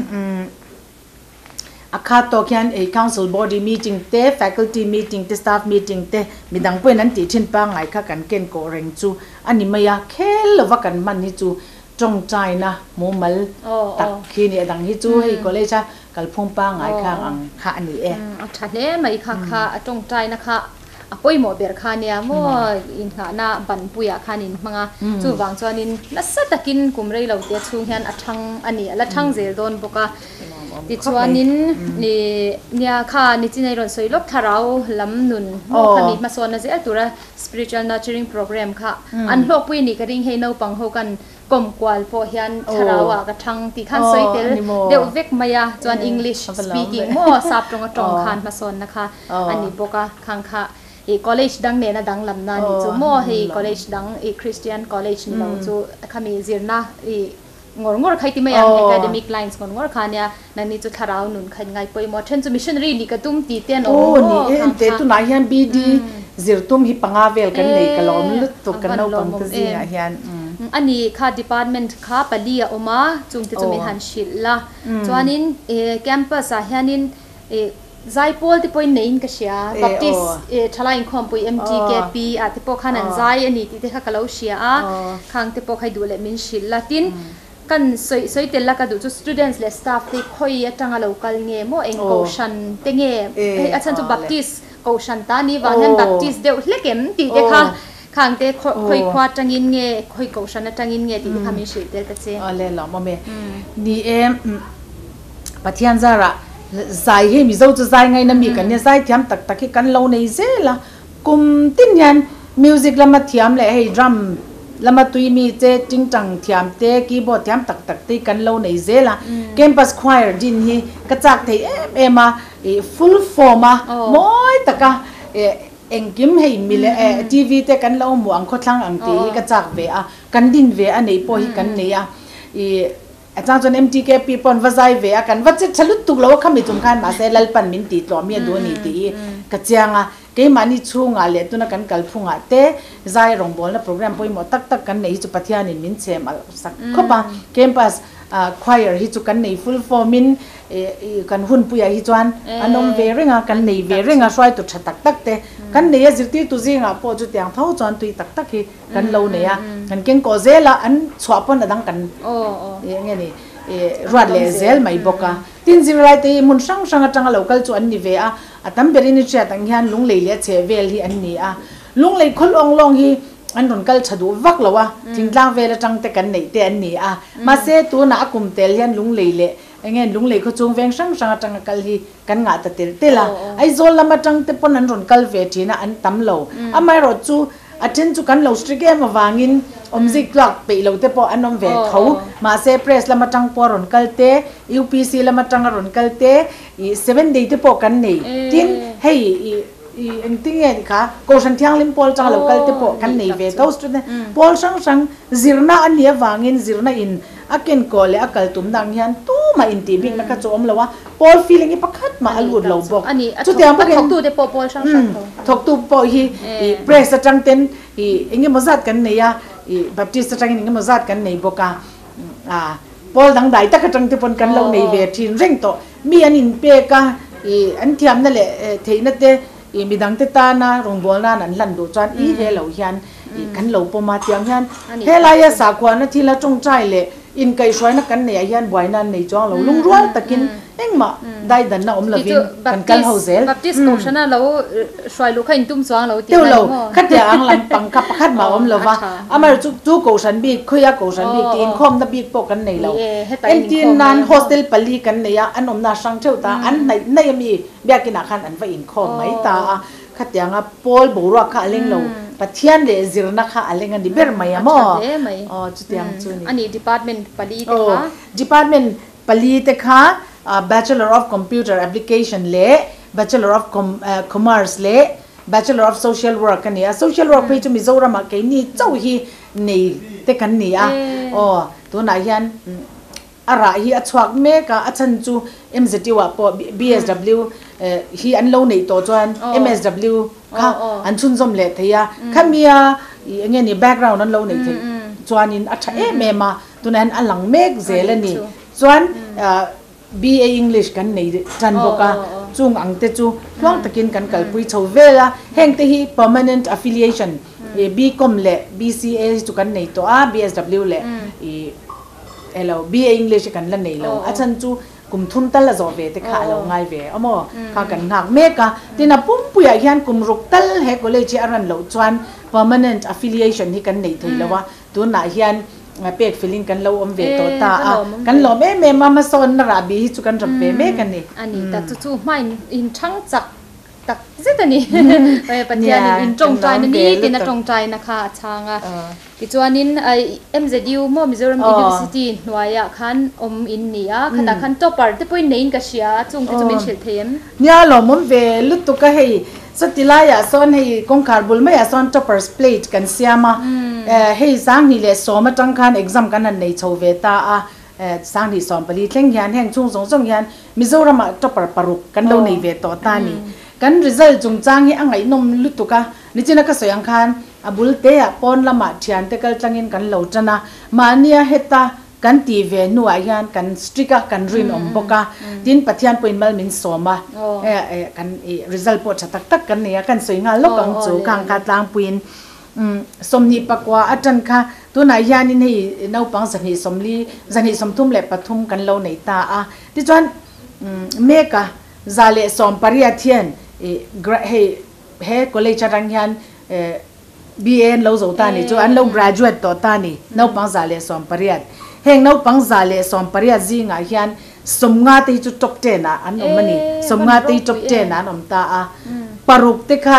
a khat tawk hian ei council body meeting te, faculty meeting te, staff meeting te midang pawhin an tih thin pangngai kha kan ken kawh reng chu a ni mai a, khel lova kan hman hi chu tawngtaina mumal tak khi ni a dang hi chu hei college a kalphung pangngai khang ang kha a ni e. A tha hle mai kha kha a tawngtaina kha a pawimawh ber kha nia maw inngahna banpuiah khan in hmang a, chuvang chuanin nasa takin kum rei lo te chhung hian a thang a ni, a la thang zel dawn bawk a. Tichuanin nia kha nichin a i rawn sawi lawk thlarau lam nun maw khami hmasawnna zel tura Spiritual Nurturing Program kha an hlawkpui a nih ka ring hei naupang ho kan kawm kual pawh hian thlarau ah ka thang tih khan sawi tel deuh vek mai a chuan English speaking maw sap tawng a tawng khan hmasawnna kha a ni bawk a khang kha ih college dang nena danglam na nih chu maw hei college dang ih Christian college ni lo chu khami zirna ih Ngawr ngawr kha i ti mai ang, academic lines ngawr ngawr kha ania, nangni chu thlarau nun kha in ngai pawimawh, then chu missionary nih ka tum tih te an awm Aw ni e, ente tunah hian BD zir tum hi panga vel kan nei ka lawm lutuk kan naupang te zingah hian. Ani kha department kha pali a awm a, chungte chu min han hrilh la, chuanin campus ah hianin Zaipawl te pawhin neiin ka hria, Baptist Thalai Inkhawmpui MTKP ah te pawh khan an zai a ni tih te kha ka lo hria a, khang te pawh kha i duh leh min hrilh la. Tin, kan sawi sawi tel la ka duh chu students leh staff te khawi atanga lo kal nge maw, eng kohhran te nge, hei a chhan chu Baptist kohhran ta ni vang hian Baptist deuh hlek em tih te kha khang te khawi khua atangin nge, khawi kohhran atangin nge tih te kha min hrilh tel ta che. Awle lawmawm e. Ni e. Pathian zarah zai hi Mizo chu zai ngaina mi kan nia, zai thiam tak tak hi kan lo nei zel a, kum tin hian music lama thiam leh hei drum lama tui mi che tingtang thiam te keyboard thiam tak tak te hi kan lo nei zel a, campus choir din hi ka chak thei em em a, ih full form a mawi taka ih engkim hei mile TV te kan lo hmuh ang khawthlang ang tih hi ka chak ve a, kan din ve a neih pawh hi kan nei a, ih. A chang chuan MTKP pawh an va zai ve a, kan va che tha lutuk lo a khami chung khan mahse Lalpan min tih tlawm hi a duh a ni tih hi ka chiang a. Keimahni chhungah leh tuna kan kalphungah te zai rawngbawlna program pawimawh tak tak kan neih hi chu Pathianin min chhem alh sak khawp a. Campus choir hi chu kan nei full form in kan hunpuiah hi chuan an awm ve reng a, kan nei ve reng a, hruaitu tha tak tak te kan nei a, zirtirtu zingah pawh chutiang tho chuan tui tak tak hi kan lo nei a, kan keng kawh zel a, an chhuah pawn a dang kan eng nge ni ruat leh zel mai bawk a. Tin, zirlai te hi hmun hrang hrang atanga lo kal chu an ni ve a, a tam berin i hriat ang hian lunglei leh a chheh vel hi an ni a. Lunglei khawl awng lawng hi an rawn kal tha duh vak lo a, thingtlang vel atang te kan neih te an ni a. Mahse, tunah a kum tel hian lunglei leh eng nge lunglei khaw chung veng hrang hrang atanga kal hi kan ngah ta tel tel a. Aizawl lam atang te pawn an rawn kal ve thin a, an tam lo. Amaherawhchu A then chu kan lo strict em avangin awmzik tluak peih lo te pawh an awm ve tho. Mahse press lam atang pawh a rawn kal te, UPC lam atang a rawn kal te, ih seven day te pawh kan nei. Tin, hei ih ih engtin nge ni kha, Kohhran Thianghlim pawl atanga lo kal te pawh kan nei ve tho. Student pawl hrang hrang zirna a nih avangin zirna in a kenkawh leh a kal tumna ang hian tumah intih bikna kha chu a awm lo a. Pawl feeling hi pakhat mah a lut lo bawk. Chutiang bawkin Thawktute pawh pawl hrang hrang tho. Thawktu pawh hi ih press atang ten ih eng emaw zat kan nei a, ih Baptist atangin eng emaw zat kan nei bawk a. Ah pawl dangdai tak atang te pawn kan lo nei ve thin reng tawh. Mi an inpek a, ih an thiamna leh theihna te ih midangte tana rawngbawlna nan an hlan duh chuan ih he lo hian ih kan lo pawm a. Tiang hian helaia sakhuana thila tawngtai leh Inkaihhruaina kan neihah hian buaina an nei chuang lo, lungrual takin engmah daidanna awm lovin kan kal ho zel. Baptist Kohhrana lo hruai luh kha intum chuang lo tih na ni maw? Khatia ang lampang kha pakhat mah awm lova, amaherawh chu chu Kohhran bik, khawia Kohhran bik tih inkhawmna bik pawh kan nei lo. Entir nan hostel pali kan nei a, an awmna hrang theuh ta, an hnaih hnaih ami biakinah khan an va inkhawm mai ta a. Khatianga pawl boruak kha a leng lo, Pathian leh zirna kha a leng a ni ber mai a maw? A tha hle mai. Aw, chutiang chu a ni. A ni, department pali te kha. Aw, department pali te kha Bachelor of Computer Application leh Bachelor of Commerce leh Bachelor of Social Work a ni a. Social Work phei chu Mizoramah keini chauh hi nei te kan ni a. Aw, tunah hian a rah hi a chhuak mek a, a chhan chu MZU ah pawh BSW hi an lo neih tawh chuan MSW kha an chhunzawm leh thei a. Khamia eng nge ni background an lo neih theih chuanin a tha em em a, tunah hian a lang mek zel a ni. Chuan BA English kan nei tan bawk a, chung ang te chu tluang takin kan kalpui chho vel a, heng te hi permanent affiliation BCom leh BCA hi chu kan nei tawh a, BSW leh elo BA English hi kan la nei lo, a chhan chu kum thum tal a zawh ve te kha a lo ngai ve a maw, kha kan nghak mek a, tin a pumpuiah hian kum ruk tal he college hi a ran loh chuan permanent affiliation hi kan nei thei lo a, Tunah hian pek filin kan lo awm ve tawh ta a, kan lawm em em a, hmasawnna rahbi hi chu kan rap ve mek a ni. A ni tak chu chu hma in thang chak tak zet a ni. Pathianin in tawngtaina nitin a tawngtaina kha a chhang a. Tichuanin MZU maw Mizoram University hnuaiah khan awm in ni a, khatah khan topper te pawhin neiin ka hria a, chungte chu min hrilh thei em? Nia lawmawm ve lutuk a hei. Chuti laiah sawn hei kawngkhar bul maiah sawn toppers plate kan siam a, hei 2010 atang khan exam kan han nei chho ve ta a, 2014 thleng hian heng chhung zawng zawng hian Mizoramah topper paruk kan lo nei ve tawh ta a ni. Kan result chungchang hi a ngaihnawm lutuk a, nichina ka sawi ang khan a bul teah pawn lamah thiante kal tlangin kan lo tan a, mahnia heta Kan tih ve hnuah hian kan strict a, kan rinawm bawk a, tin Pathian pawhin mal min sawm a, kan result pawh tha tak tak kan nei a, kan sawi nghal lawk ang chu khang kha tlangpuiin 24 atan kha tunah hianin hei naupang 240, 233 kan lo nei ta a, tichuan mek a 118 hian hei he college atang hian BA an lo zo ta ni chu an lo graduate tawh ta ni naupang 118. Heng naupang 118 zingah hian 50 te hi chu top ten ah an awm a ni. 50 te hi top ten ah an awm ta a. Paruk te kha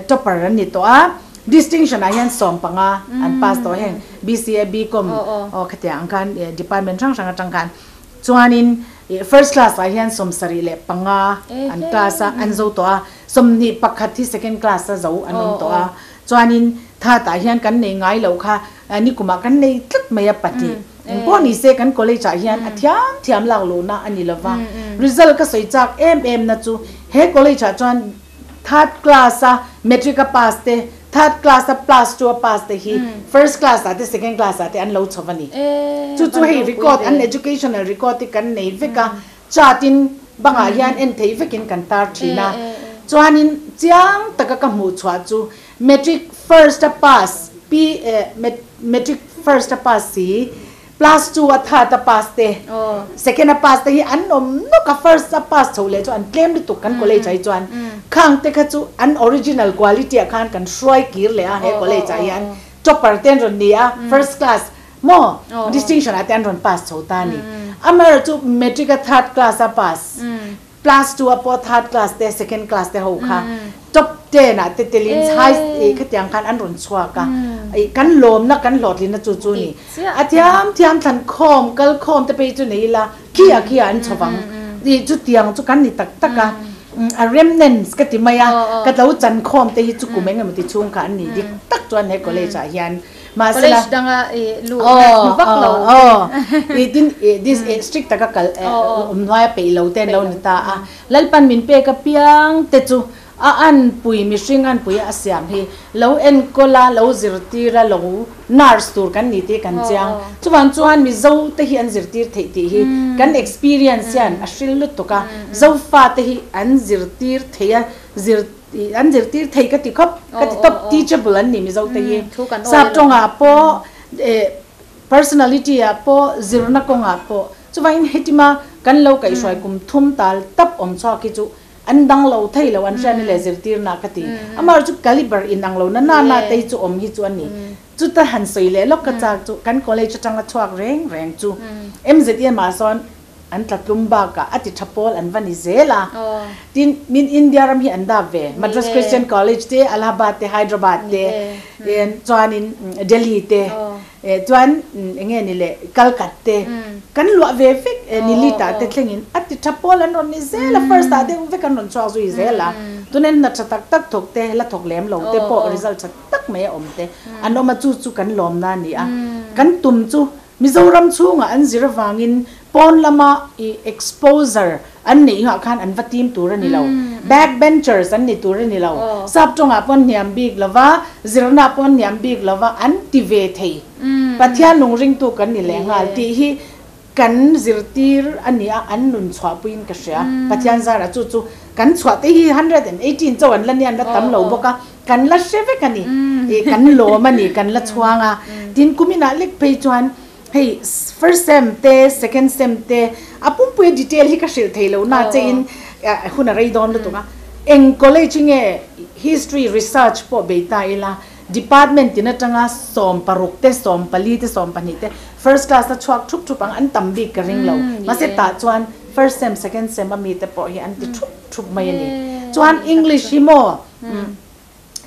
topper an ni tawh a. Distinction ah hian 15 an pass tawh heng BCA, BCom aw khatiang ang khan department hrang hrang atang khan. Chuanin first class ah hian 75 an class a an zo tawh a. 21 hi second class a zo an awm tawh a, chuanin third ah hian kan nei ngai loh kha nikumah kan nei tlat mai a pahnih. Engpawh ni se kan college ah hian a thiam thiam lak luhna a ni lova, result ka sawi chak em em na chu he college ah chuan third class a matric a pass te, third class a plus two a pass te hi first class ah te second class ah te an lo chho a ni. Chu chu hei record an educational record hi kan nei vek a, Chart in bangah hian en theih vekin kan tar thin a, chuanin chiang taka ka hmuh chhuah chu matric first a pass P matric first a pass si plus two a third a pass te second a pass te hi an awm nawk a, first a pass chho leh chu an tlem lutuk kan college ah hi chuan khang te kha chu an original quality ah khan kan hruai kir leh a he college ah hian topper te an rawn ni a first class Maw? Distinction ah te an rawn pass chho ta a ni. Amaherawh chu matric a third class a pass, plus two a pawh third class te second class te ho kha top ten ah te telin high ih khatiang khan an rawn chhuak a. Ih kan lawmna kan hlawhtlinna chu chu a ni. A thiam thiam thlan khawm kal khawm te phei chu nei ila khi ah khi ah an chho vang. Ih chutiang chu kan ni tak tak a. A remnants ka ti mai a, ka lo chan khawm te hi chu kum engemaw ti chhung kha an ni dik tak chuan he college ah hian Mahsela, College danga i luh na hmu vak lo. Aw, i tin i this strict taka kal awm hnuaia peih lo te an lo ni ta a. Lalpan min pek apiang te chu a anpui mihring anpui a siam hi lo enkawl a, lo zirtir a, lo nurse tur kan ni tih kan chiang. Chuvang chuan Mizo te hi an zirtir theih tih hi kan experience hian a hril lutuk a. Zofa te hi an zirtir theih a, zir Ih an zirtir thei ka ti khawp, ka ti tawp, teachable an ni Mizo te hi. Sap tawngah pawh eh personality ah pawh zirna kawngah pawh chuvangin hetima kan lo kaihhruai kum thum tal tap awm chhuak hi chu an dang lo thei lo an hriatna leh zirtirna ka ti. Amaherawhchu chu caliber inang lo na na na te hi chu awm hi chu a ni. Chuta han sawi leh lawk ka chak chu kan college atanga chhuak reng reng chu MZM ah sawn An tla tlum bakah a ti tha pawl an va ni zel a. Tin, min India ram hi an dap ve. Madras Christian College te, Allahabad te, Hyderabad te, chuanin Delhi te. Chuan enge ni le Kalkat te kan luah ve vek Nilita te thlengin a ti tha pawl an rawn ni zel a, first ah deuh vek an rawn chhuak zui zel a. Tunin hna tha tak tak thawk te, la thawk lem lo te pawh result tha tak mai a awm te an awm a, chu chu kan lawmna a ni a. Kan tum chu Mizoram chhungah an zir avangin pawn lama i exposure an neih hngah khan an va tim tur a ni lo. Back benchers an ni tur a ni lo. Sap tawngah pawh an hniam bik lo va, zirnaah pawh an hniam bik lo va, an ti ve thei. Pathian lungringtu kan ni leh nghal tih hi kan zirtir a ni a, an nun chhuahpuiin ka hria. Pathian zarah chu chu kan chhuah te hi 118 chauh an la nia, an la tam lo bawk a. Kan la hre vek a ni. Ih kan lawm a ni, kan la chhuang a. Tin kuminah lek phei chuan hei first sem te second sem te a pumpuia detail hi ka hrilh thei lo na che in hun a rei dawn lutuk a. Eng college nge history research pawh bei ta ila department tin atanga 16 te 14 te 12 te first class a chhuak thup thup ang an tam bik ka ring lo. Mahse tah chuan first sem second sem ami te pawh hi an ti thup thup mai a ni. Chuan English hi maw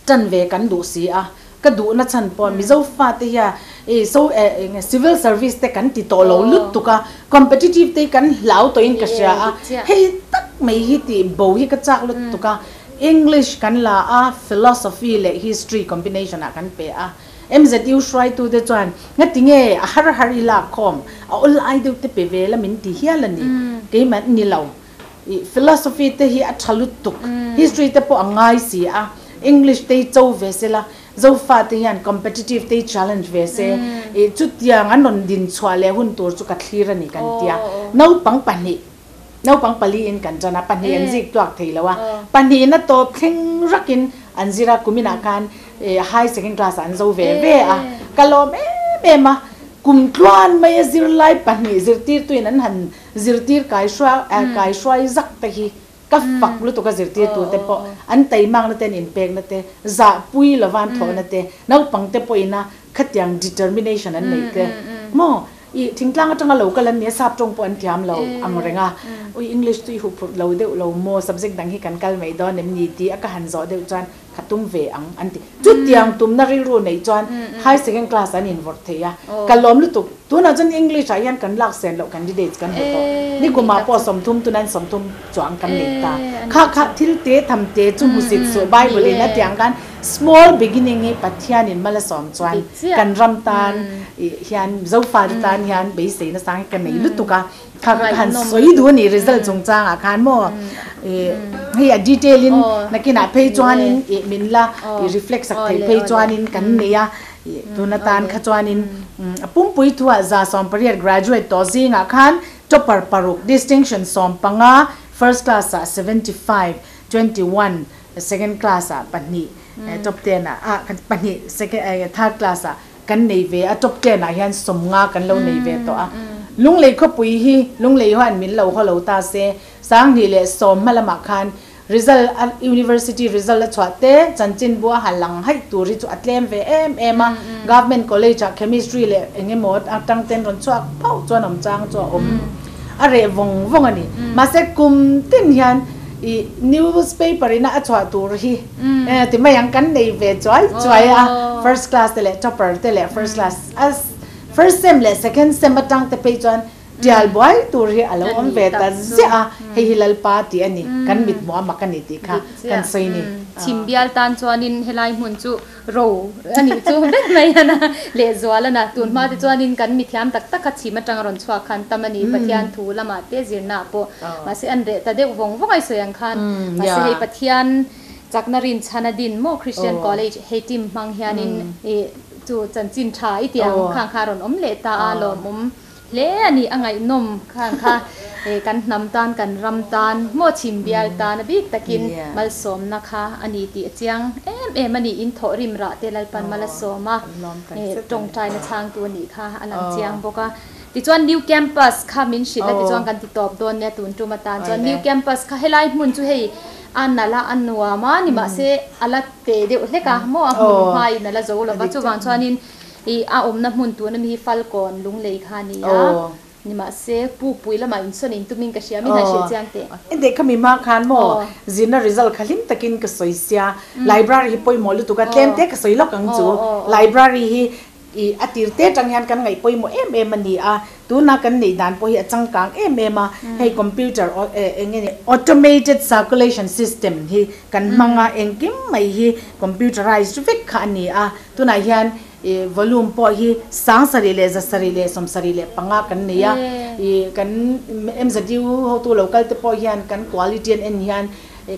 Tan ve kan duh si a, ka duhna chhan pawh Mizo fate hian i so eng civil service te kan ti tawh lo lutuk a, competitive te hi kan hlau tawhin ka hria a, hei tak mai hi tih bo hi ka chak lutuk a, English kan la a, philosophy leh history combination ah kan pe a, MZU hruaitu te chuan ngati nge a har har i lak khawm, a awl ai deuh te pe ve la min ti hial a ni, keimah ni lo. I philosophy te hi a tha lutuk, history te pawh a ngai si a, English te hi cho ve se la, Zofa te hian competitive te hi challenge ve se, i chutiang an rawn din chhuah leh hun tur chu ka thlir a ni kan tia. Naupang pahnih, naupang pali in kan tan a, pahnih an zik tuak thei lo a, pahnih in a tawp thleng rakin an zir a, kuminah khan high second class ah an zo ve ve a, ka lawm em em a, kum tluan maia zirlai pahnih zirtirtuin an han Zirtir kaihruai zak te hi ka fak lutuk a zirtirtu te pawh an taimakna te an inpekna te zahpui lova an thawhna te naupang te pawhin a khatiang determination an neih te maw i thingtlang atanga lo kal an nia sap tawng pawh an thiam lo ang reng a ui English chu i huh phurh lo deuh lo maw subject dang hi kan kal mai dawn em ni tih a ka han zawh deuh chuan Ka tum ve ang an ti. Chutiang tumna rilru neih chuan high second class an invawrh thei a. Ka lawm lutuk. Tunah chuan English ah hian kan lak sen loh candidates kan hmu tawh. Nikumah pawh 30 tunan 30 chuang kan nei ta. Kha kha thil te tham te chu hmusit suh Bible in a tiang khan small beginning hi Pathian in mal a sawm chuan kan ram tan hian Zofate tan hian beisei nasang hi ka nei lutuk a. Kha kha ka han sawi duh a ni result chungchangah khan maw ih hei a detail in nakinah phei chuanin ih min la ih reflect sak theih phei chuanin kan nei a ih tun atan kha chuanin a pumpui thuah 180 graduate tawh zingah khan topper paruk distinction 15 first class ah 75 21 second class ah pahnih top ten ah ah pahnih second third class ah Kan nei ve a, top ten ah hian 50 kan lo nei ve tawh a. Lunglei khawpui hi Lunglei huan min lo haw lo ta se, 2010 hma lamah khan result a University result a chhuah te chanchinbu a ha lang haih tur hi chu a tlem ve em em a. Government college ah chemistry leh eng emaw atang ten rawn chhuak phauh chuan awm chang chu a awm a reh vawng vawng a ni. Mahse kum tin hian ih newspaper ina a chhuah tur hi ti mai ang kan nei ve chuai chuai a first class te leh topper te leh first class a first sem leh second sem atang te phei chuan tial buai tur hi a lo awm ve ta ziah a hei hi Lalpa tih a ni kan mit hmuh a mak a ni tih kha kan sawi ni. Chhim bial tan chuanin helai hmun chu ro a nih chu vek mai a na lehzual a na tun hma te chuanin kan mithiam tak tak kha chhim atang a rawn chhuak khan tam a ni Pathian thu lamah te zirna ah pawh mahse an reh ta deuh vawng vawng a i sawi ang khan mahse hei Pathian chakna rinchhan a din maw Christian College hei team hmang hianin ih chu chanchin tha i tih ang khang kha a rawn awm leh ta a lawmawm Hle a ni, a ngaihnawm khan kha kan hnam tan, kan ram tan, maw chhim bial tan a bik takin malsawmna kha a ni tih a chiang em em a ni. In thawh rim rah te Lalpan mal a sawm a, tawngtaina chhangtu a nih kha a lang chiang bawk a. Tichuan New Campus kha min hrilh a, tichuan kan ti tawp dawn nia tun tum atan chuan New Campus kha helai hmun chu hei a nalh a, a nuam a ni mahse a la te deuh hlek a, maw a hmun hmain a la zo lo va, chuvang chuanin I a awmna hmun tuna mi hi Falkawn Lunglei kha a ni a, nimahse Pukpui lamah insawn in tumin ka hria, min han hrilh chiang teh. Enteh kha mi hma khan maw zirna result kha hlim takin ka sawi sia, library hi pawimawh lutuk a, tlem te ka sawi lawk ang chu, library hi I a tir te atang hian kan ngaih pawimawh em em a ni a, tuna kan neih dan pawh hi a changkang em em a, hei computer eng nge ni automated circulation system hi kan hmang a, engkim mai hi computerized vek kha a ni a, tunah hian i volume pawh hi 7500 leh 75 kan nei a, i kan MZU hotu local te pawh hian kan quality an en hian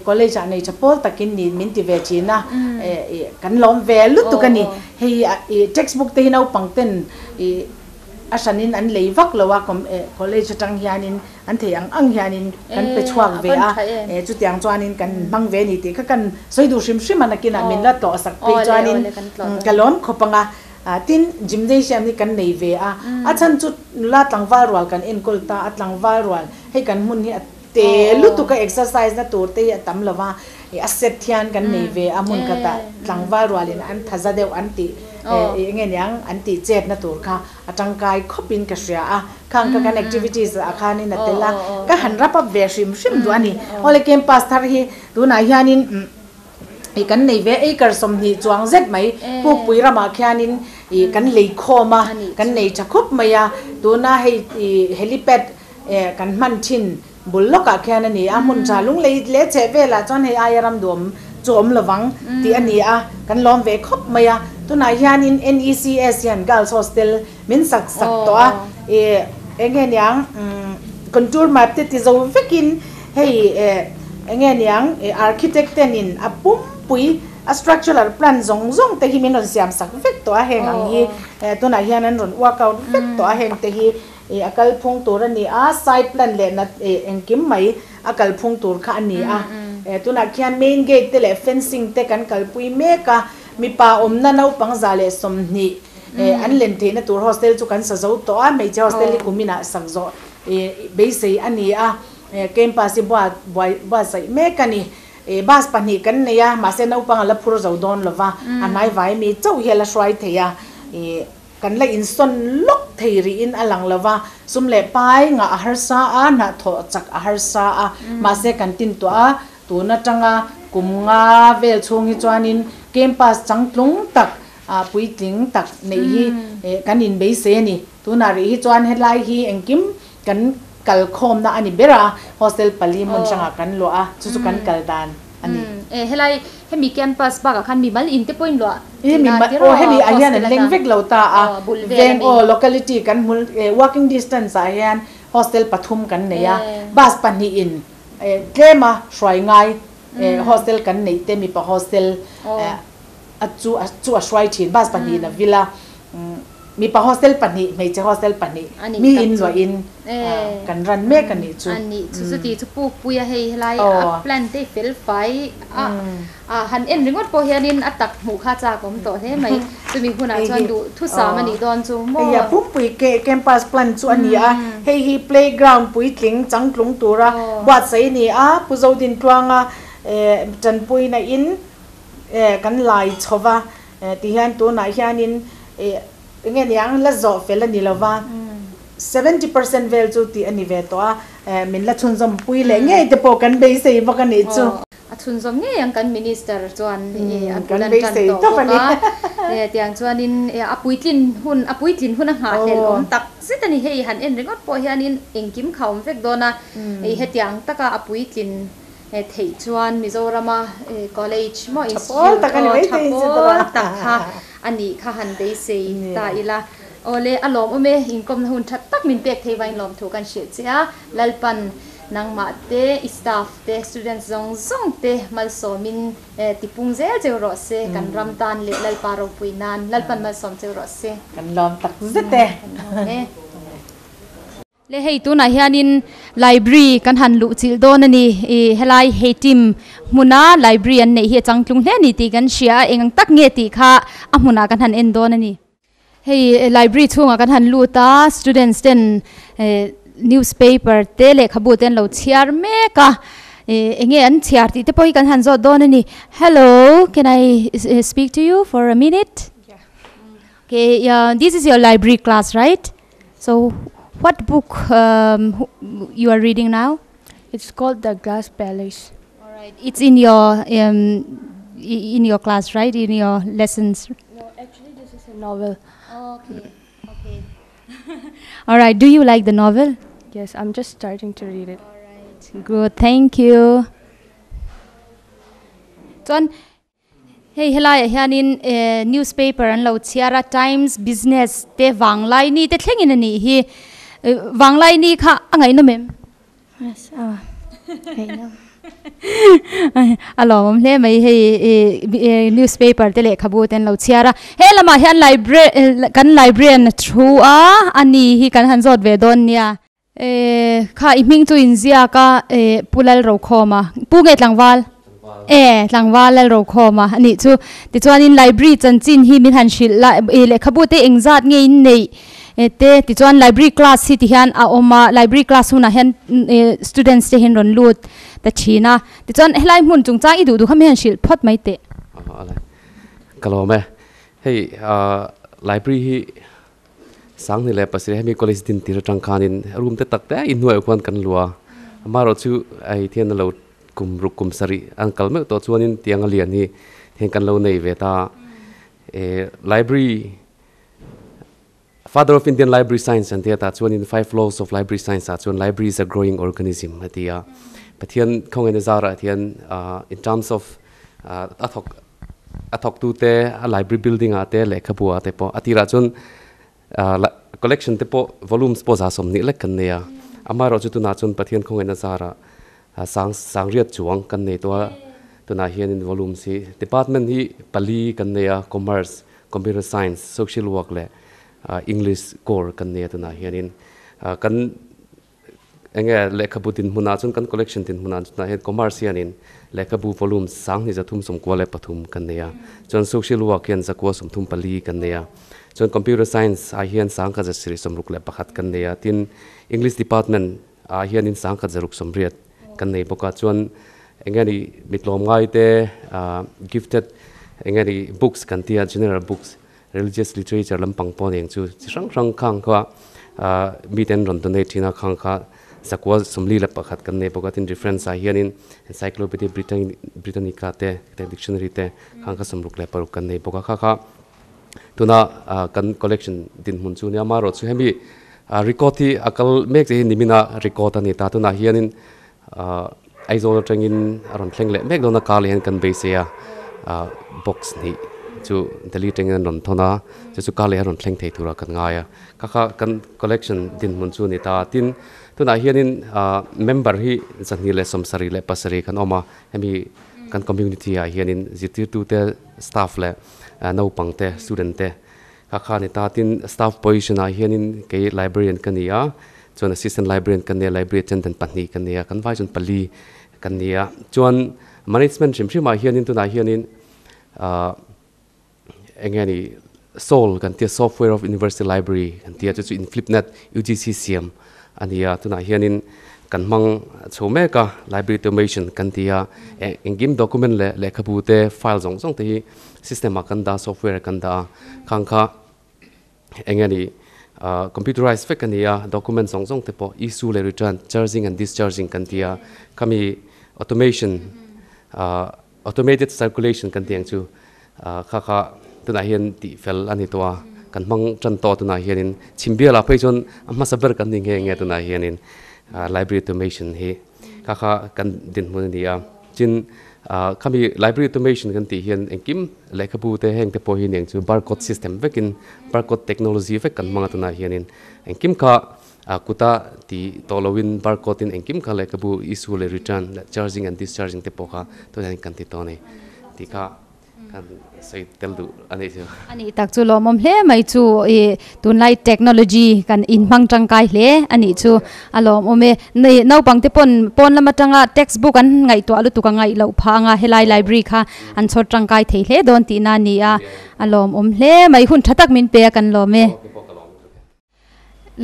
college ah nei tha pawl takin ni min ti ve thin a, kan lawm ve lutuk a ni. Hei i textbook te hi naupang ten i a hranin an lei vak lo a, college atang hianin an thei ang ang hianin kan pe chhuak ve a, chutiang chuanin kan hmang ve ni tih kha kan sawi duh hrim hrim a, nakinah min la tlawh sak phei chuanin ka lawm khawp ang a. Tin, gymnasium hi kan nei ve a, a chhan chu nula tlangval rual kan enkawl ta a, tlangval rual hei kan hmun hi a te lutuk a, exercise na tur te hi a tam lova, a set hian kan nei ve a, hmun khatah tlangval rualin an thaza deuh an tih eng nge niang an tih chet na tur kha a tangkai khawpin ka hria a, khang kha kan activities ah khanin a tel a, ka han wrap up ve hrim hrim duh a ni. Awle campus thar hi tunah hianin i kan nei ve acre 20 chuang zet mai Pukpui ramah khianin i kan lei khawm a, kan nei tha khawp mai a, tuna hei i helipad kan hman thin bul lawkah khian a ni a, hmun tha lunglei leh chheh velah chuan hei aia ram duhawm chu awm lovang tih a ni a, kan lawm ve khawp mai a. Tunah hianin NECS hian Girls Hostel min sak sak tawh a, ih eng nge niang contour map te ti zo vekin hei eng nge niang architect tenin a pumpui a structural plan zawng zawng te hi min rawn siam sak vek tawh a, heng ang hi tunah hian an rawn work out vek tawh a, heng te hi I a kalphung tur a ni a, site plan leh nat i engkim mai a kalphung tur kha a ni a. Tunah khian main gate te leh fencing te kan kalpui mek a, mipa awmna naupang 120 an len theihna tur hostel chu kan sa zo tawh a, hmeichhe hostel hi kuminah sak zawh i beisei a ni a, campus hi buatsaih mek a ni. Bus pahnih kan nei a, mahse naupang a la phur zo dawn lova, a hnaivai mi chauh hi a la hruai thei a. Kan la insawn lawk thei rihin a lang lo va, sum leh pai ngah a harsa a, hnahthawh chak a harsa a, mahse kan tin tuah a, tun atanga kum nga vel chhung hi chuanin campus changtlung tak, puitling tak neih hi kan inbeisei a ni. Tunah rih hi chuan helai hi engkim kan kalkhawmna a ni ber a, hostel pali hmun hrangah kan luah a, chu chu kan kal dan a ni. Helai hemi campus bakah khan mimal in te pawhin luah tihna a ti rawh a, hemi ah hian an leng vek lo ta a, veng aw locality kan hmul walking distance ah hian hostel pathum kan nei a, bus pahnih in tlema hruai ngai hostel kan neih te mipa hostel a chu chu a hruai thin bus pahnih in a vil a. Mipa hostel pahnih, hmeichhe hostel pahnih, mi in luah in kan ran mek a nih chu. A nih chu, chuti chu Pukpuia hei helai a plan te hi fel fai a, han en ringawt pawh hianin a tak hmuh kha chak awm tawh hle mai. Chumi hunah chuan duh thusam a nih dawn chu maw? Hei a pumpui campus plan chu a ni a, hei hi playground puitling changtlung tura buatsaih a ni a, Pu Zodintluanga tanpuina in kan lai chho va. Tihian tunah hianin eng nge niang la zawh fel a ni lo va, 70% vel chu tih a ni ve tawh a, min la chhunzawm pui leh ngei te pawh kan beisei bawk a nih chu. A chhunzawm ngei ang kan Minister chuan a bul an tan tawh bawk a, tiang chuanin a puitlin hun a puitlin hun a nghahhlelh awm tak zet a ni. Hei han en ringawt pawh hianin engkim kha awm vek dawn a, hetiang taka a puitlin Theih chuan Mizorama college maw institute aw tha pawl tak kha a nih kha han beisei ta ila. Awle a lawmawm e, inkawmna hun tha tak min pek thei vain lawmthu kan hrilh che a, Lalpan nangmah te, i staff te, students zawng zawng te malsawmin tipung zel cheu rawh se, kan ram tan leh Lalpa ropui nan Lalpan malsawm cheu rawh se. Kan lawm tak zet e. Kan lawm e. Le hei tunah hianin library kan han luh chilh dawn a ni. I helai hei team hmuna library an neih hi a changtlung hle a ni tih kan hria a, eng ang tak nge tih kha a hmunah kan han en dawn a ni. Hei library chhungah kan han lut a, students ten newspaper te lehkhabu te an lo chhiar mek a, eng nge an chhiar tih te pawh hi kan han zawt dawn a ni. Hello, can I speak to you for a minute? Okay, this is your library class, right? So what book um, you are reading now? It's called The Glass Palace. All right. It's in your um, in your class, right? In your lessons. No, actually this is a novel. Okay, okay. Alright, do you like the novel? Yes, I'm just starting to read it. Alright, good, thank you. Chuan hei helaiah hianin eh newspaper an lo chhiar a Times Business te Vanglaini te thlengin a nih hi. Vanglaini kha a ngaihnawm em? Yes, a ngaihnawm. A lawmawm hle mai hei eh newspaper te lehkhabu te an lo chhiar a. He lamah hian library kan librarian a thu a, a ni hi kan han zawt ve dawn nia. Eh kha i hming chu in ziak a eh Pu Lalrokhawma Pu nge tlangval? Eh tlangval Lalrokhawma a nih chu. Tichuanin library chanchin hi min han hrilh la eh lehkhabu te engzat nge in neih te tichuan library class hi tihian a awm a library class hunah hian eh students te hian rawn lut ta thin a. Tichuan helai hmun chungchang i duh duh kha min han hrilh phawt mai teh. Ka lawm e. Hei library hi Sanghni leh pasarih hemi college din tir atang khanin room te tak te inhnuaiah khuan kan luah a, amaherawhchu hei thian a lo kum ruk kum sarih an kal meuh tawh chuanin tiang a lian hi thian kan lo nei ve ta a, eh library father of Indian library science an tia tah chuanin five laws of library science ah chuan library is a growing organism a ti a, Pathian khawngaihna zarah hian in terms of a thawk A thawktute a library building ah te lehkhabu ah te pawh a tirah chuan collection te pawh volumes pawh za sawmhnih lek kan nei a, amaherawhchu tunah chuan Pathian khawngaihna zarah sang sangriat chuang kan nei tawh a, tunah hianin volumes hi department hi pali kan nei a, commerce, computer science, social work leh english core kan nei a tunah hianin kan Enge lehkhabu dinhmunah chuan kan collection dinhmunah chutah hian commerce hianin lehkhabu volume sanghnih zathum sawmkua leh pathum kan nei a, chuan social work hian zakua sawmthum pali kan nei a, chuan computer science ah hian sangkhat zasirih sawmruk leh pakhat kan nei a, tin English department ah hianin sangkhat zaruk sawmriat kan nei bawk a, chuan enge ni mitlawm ngai te gifted enge ni books kan tia general books Religious literature lampang pawh nen chu chi hrang hrang khang kha mite an rawn donate thin a, khang kha zakua sawmli leh pakhat kan nei bawk a, tin reference ah hianin Encyclopedia Britannica te dictionary te khang kha sawmruk leh paruk kan nei bawk a, kha kha tuna kan collection dinhmun chu nia amaherawh chu hemi record hi a kal mek che hi nimina record a ni ta, tunah hianin Aizawl atangin a rawn thleng leh mek dawn a, car leh hian kan beisei a, box hnih chu Delhi atangin an rawn thawn a, chu chu car leh a rawn thleng thei turah kan ngai a, kha kha kan collection dinhmun chu a ni ta a, tin tunah hianin member hi zahnih leh sawmsarih leh pasarih kan awm a, hemi kan community ah hianin zirtirtute staff leh naupang te student te Kha kha ni ta, tin staff position ah hianin kei librarian ka ni a, chuan assistant librarian ka nia, library attendant pahnih ka nia, kan vai chuan pali kan ni a. Chuan management hrim hrim ah hianin tunah hianin ah eng nge ni SOL kan tia software of university library kan tia chu chu inflipnet UGC siam a ni a, tunah hianin kan hmang chho mek a, library automation kan ti a, engkim document leh lehkhabu te file zawng zawng te hi System ah kan dah a, software ah kan dah a, khang kha eng nge ni computerized vek a ni a, document zawng zawng te pawh issue leh return, charging and discharging kan ti a, khami automation automated circulation kan tih ang chu kha kha tunah hian tih fel a ni tawh a, kan hmang tan tawh a tunah hianin chhimbialah phei chuan a hmasa ber kan ni nghe nghe tunah hianin library automation hi. Kha kha kan dinhmun a ni a, tin khami library automation kan tih hian engkim lehkhabu te heng te pawh hi eng chu barcode system vekin barcode technology vek kan hmang a tunah hianin engkim kha kuta ti tawh loin barcode in engkim kha lehkhabu issue leh return leh charging and discharging te pawh kha tunah hian kan ti tawh a ni tih kha. Kan sawi tel duh a nih chu. A nih tak chu lawmawm hle mai chu i tunlai technology kan inhmang tangkai hle a nih chu a lawmawm e. Ni naupang te pawn pawn lam atanga textbook an ngaihtuah lutuk a ngaih loh phah anga helai library kha an chhawr tangkai thei hle dawn tihna a ni a, a lawmawm hle mai. Hun tha tak min pe a kan lawm e.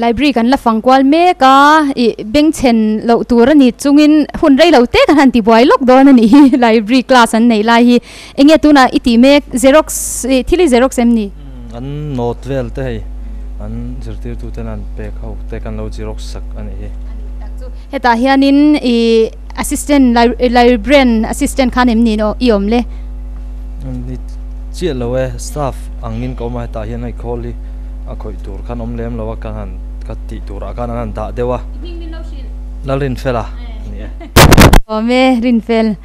Library kan la fang kual mek a, ih bengchhen loh tur a ni chungin hun rei lo te kan han ti buai lawk dawn a nih hi library class an neih lai hi. Enge tunah i tih mek xerox ih thil hi xerox em ni? An note vel te hei an zirtirtu ten an pek ho te kan lo xerox sak a nih hi. A nih tak chu hetah hianin ih assistant librarian assistant khan em ni i awm le? Ni chiah lo e, staff angin ka awm a hetah hian hei khawl hi. a khawih tur khan awm lem lo a kan han ka tih turah khan an han dah deuh a. Lalrinfel a ni e. Awm e Rinfel.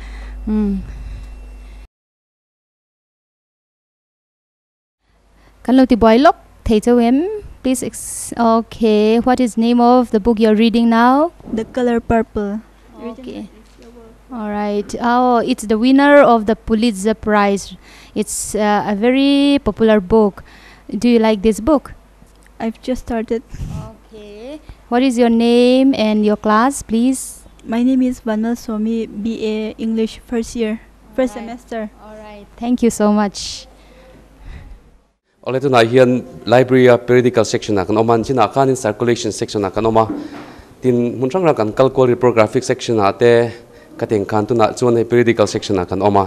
Kan lo ti buai lawk thei chauh em? Please ex okay what is name of the book you are reading now? The Color Purple. Okay. All right. Oh, it's the winner of the Pulitzer Prize. It's uh, a very popular book. Do you like this book? I've just started. Okay. What is your name and your class, please? My name is Vanal Swami, BA English first year, first right. semester. All right. Thank you so much. Awle tunah hian library a periodical section ah kan awm a, chinah khanin circulation section ah kan awm a, tin hmun hrang hrang kan kal kual reprographic section ah te ka teng khan tunah chuan hei periodical section ah kan awm a,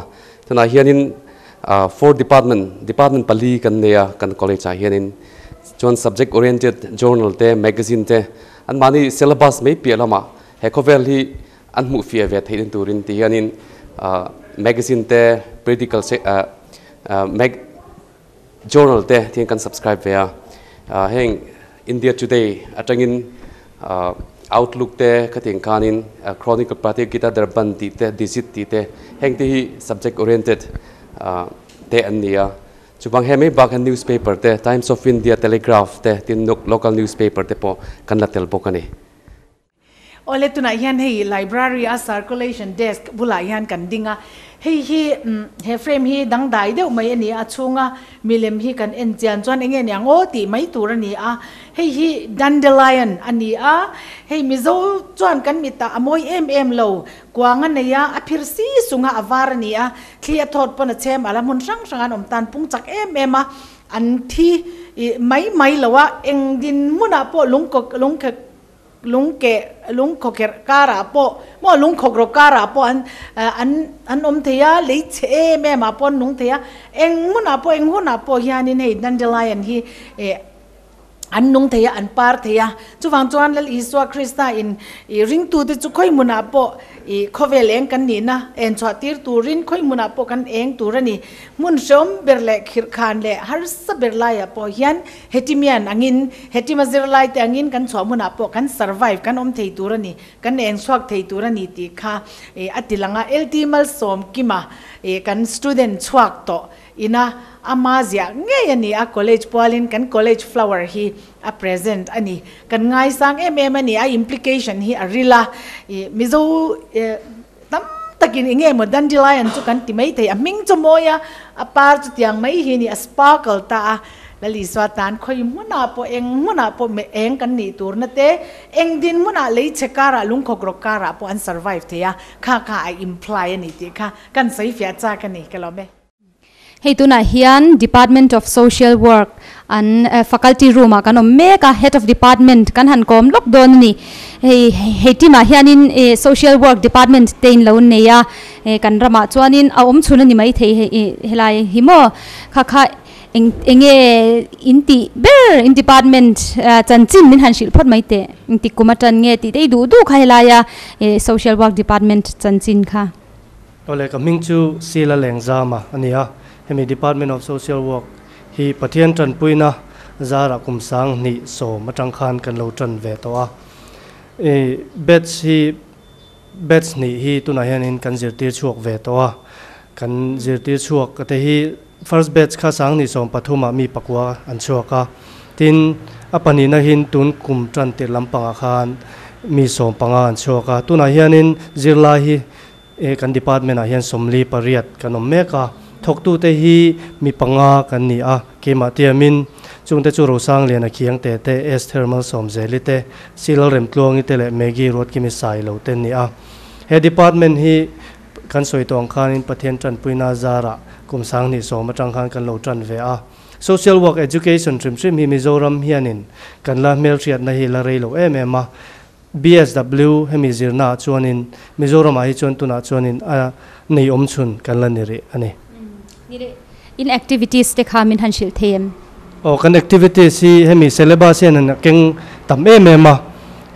tunah hianin ah four department department pali kan nei a kan college ah hianin chuan subject oriented journal te magazine te anmahni syllabus mai piah lamah he khawvel hi an hmuh fiah ve theih na turin ti hianin ah magazine te periodical ah mag Journal te thian kan subscribe ve a, heng India Today atangin Outlook te khatiang khanin Chronicle Party Gita Darpan tih te Digit tih te heng te hi subject oriented te an ni a, chuvang he mai bak hian newspaper te Times of India, Telegraph te tin local newspaper te pawh kan la tel bawk a ni. Awle tunah hian hei library a circulation desk bulah hian kan ding a, hei hi he frame hi dangdai deuh mai a ni a, a chhunga milem hi kan en chian chuan enge niang aw tih mai tur a ni a, hei hi dandelion a ni a, hei Mizo chuan kan mitah a mawi em em lo, kuang a nei a, a phir si sunga a var a ni a, thli a thawt pawn a chhem a la hmun hrang hrang an awm tan pung chak em em a, an thi mai mai lo a, eng dinhmunah pawh lungkawk lungkhek Lungkeh lungkhawkherh karah pawh maw lungkhawkrawk karah pawh an an an awm thei a, lei chhe em em ah pawh an nung thei a, eng hmunah pawh eng hunah pawh hianin hei dandelion hi eh an nung thei a, an par thei a. Chuvang chuan Lal Isua Krista in ih ringtute chu khawi hmunah pawh ih khawvel eng kan nihna en chhuah tir turin khawi hmunah pawh kan eng tur a ni. Hmun hreawm ber leh khirhkhan leh harsa ber laiah pawh hian Hetimian angin, hetima zirlaite angin kan chhuah hmunah pawh kan survive, kan awm thei tur a ni, kan eng chhuak thei tur a ni tih kha a ti lang a. LT Malsawmkima kan student chhuak tawh ina ama ziah ngei a ni a, college pualin kan college flower hi a present a ni. Kan ngaisang em em a ni, a implication hi a ril a, Mizo tam takin eng nge maw dandelion chu kan ti mai thei, a hming chu mawi a, a par chu tiang mai hi a ni, a sparkle ta a, Lalisua tan khawi hmunah pawh eng hmunah pawh meh eng kan nih turna te, eng din hmunah lei chhe karah lungkhawk rawk karah pawh an survive thei a, kha kha a imply a ni tih kha kan sawi fiah chak a ni, ka lawm e. Hei tunah hian Department of Social Work an faculty room ah kan awm mek a, Head of Department kan han kawm lawk dawn a ni. Hei hei team ah hianin Social Work Department te in lo nei a, kan ramah chuanin a awm chhun a ni maithei hei helai hi maw kha kha eng enge in tih ber in department chanchin min han hrilh phawt mai teh engtik kum atan nge tih te i duh duh kha helaia Social Work Department chanchin kha. Awle ka hming chu Sila Lengzama a ni a, hemi Department of Social Work hi Pathian tanpuina zarah kum 2010 atang khan kan lo tan ve tawh a. I batch hi batch hnih hi tunah hianin kan zirtir chhuak ve tawh a, kan zirtir chhuak te hi first batch kha 2013 ah mi pakua an chhuak a, tin a pahnihna hin tun kum tan tirh lampangah khan mi 15 an chhuak a, tunah hianin zirlai hi E kan department ah hian 48 kan awm mek a, thawktute hi mi panga kan ni a, keimah tiamin chungte chu Rosangliana Khiangte te, Esther Malsawmzeli te, Silal Remtluangi te leh Maggie Ruatkimi Sailo te an ni a. He department hi kan sawi tawh ang khanin Pathian tanpuina zarah kum 2010 atang khan kan lo tan ve a. Social work education hrim hrim hi Mizoram hianin kan la hmelhriatna hi la rei lo em em a, BSW hemi zirna ah chuanin Mizoram ah hi chuan tunah chuanin a nei awm chhun kan la ni rih a ni. Ni leh in activities te kha min han hrilh thei em? Aw kan activities hi hemi syllabus hian an keng tam em em a,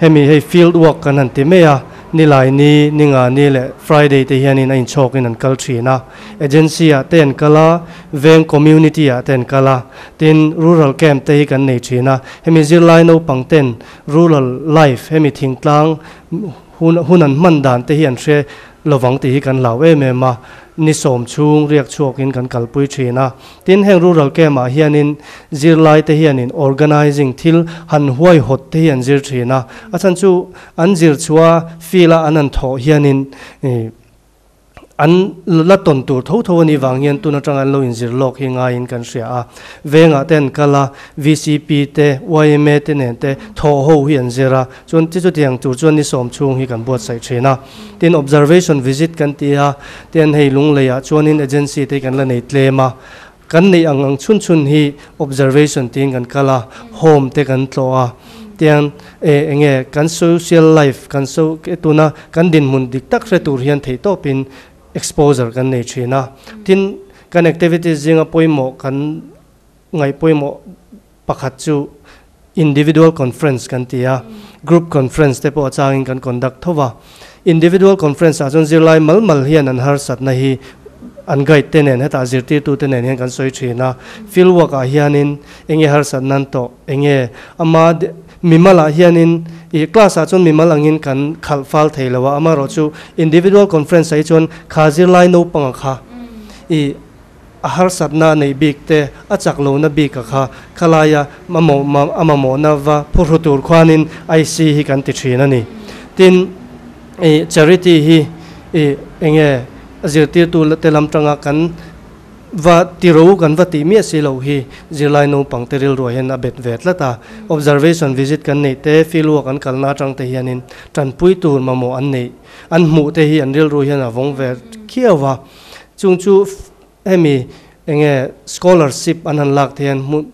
hemi hei field work kan han ti mai a, Nilai ni, Ninga ni leh Friday te hianin a inchhawkin an kal thin a. Agency ah te an kal a, veng community ah te an kal a. Tin, rural camp te hi kan nei thin a. Hemi zirlai naupang ten rural life hemi thingtlang hun hun an hman dan te hi an hre lovang tih hi kan hlau em em a. Ni sawm chhung riak chhuakin kan kalpui thin a. Tin, heng rural camp ah hianin zirlai te hianin organising thil han huaihawt te hi an zir thin a. A chhan chu An zir chhuah field a an han thawh hianin an la tawn tur tho tho a nih vang hian tun atanga an lo inzir lawk hi ngaiin kan hria a. Vengah te an kal a, VCP te, yma te nen te thawh ho hi an zir a, chuan chi chutiang tur chuan ni sawm chhung hi kan buatsaih thin a. Tin, observation visit kan ti a, tin hei Lungleiah chuanin agency te hi kan la nei tlem a, Kan neih ang ang chhun chhun hi observation tiin kan kal a, home te kan tlawh a, tiang e enge kan social life kan so tuna kan dinhmun dik tak hre tur hian theih tawpin exposure kan nei thin a. Tin, kan activities zinga pawimawh kan ngaih pawimawh pakhat chu individual conference kan ti a, group conference te pawh a changin kan conduct tho va. Individual conference ah chuan zirlai mal mal hian an harsatna hi an guide te nen hetah zirtirtu te nen hian kan sawi thin a. Field work ah hianin enge harsatna an tawh, enge ama mimal ah hianin ih class ah chuan mimal angin kan khalh fal thei lo a, amaherawhchu individual conference ah hi chuan kha zirlai naupang a kha ih A harsatna a neih bik te, a chak lohna bik a kha khalaia mamawh a mamawhna va phuhru tur khuanin IC hi kan ti thin a ni. Tin, i charity hi i enge a zirtirtu te lam tanga kan va tiro kan va tih miah si loh hi zirlai naupang te rilruah hian a bet ve tlat a. Observation visit kan neih te, field work an kalna atang te hianin tanpui tur mamawh an neih an hmuh te hi an rilru hian a vawng ve khiau va. Chung chu hemi enge scholarship an han lak te hian hmun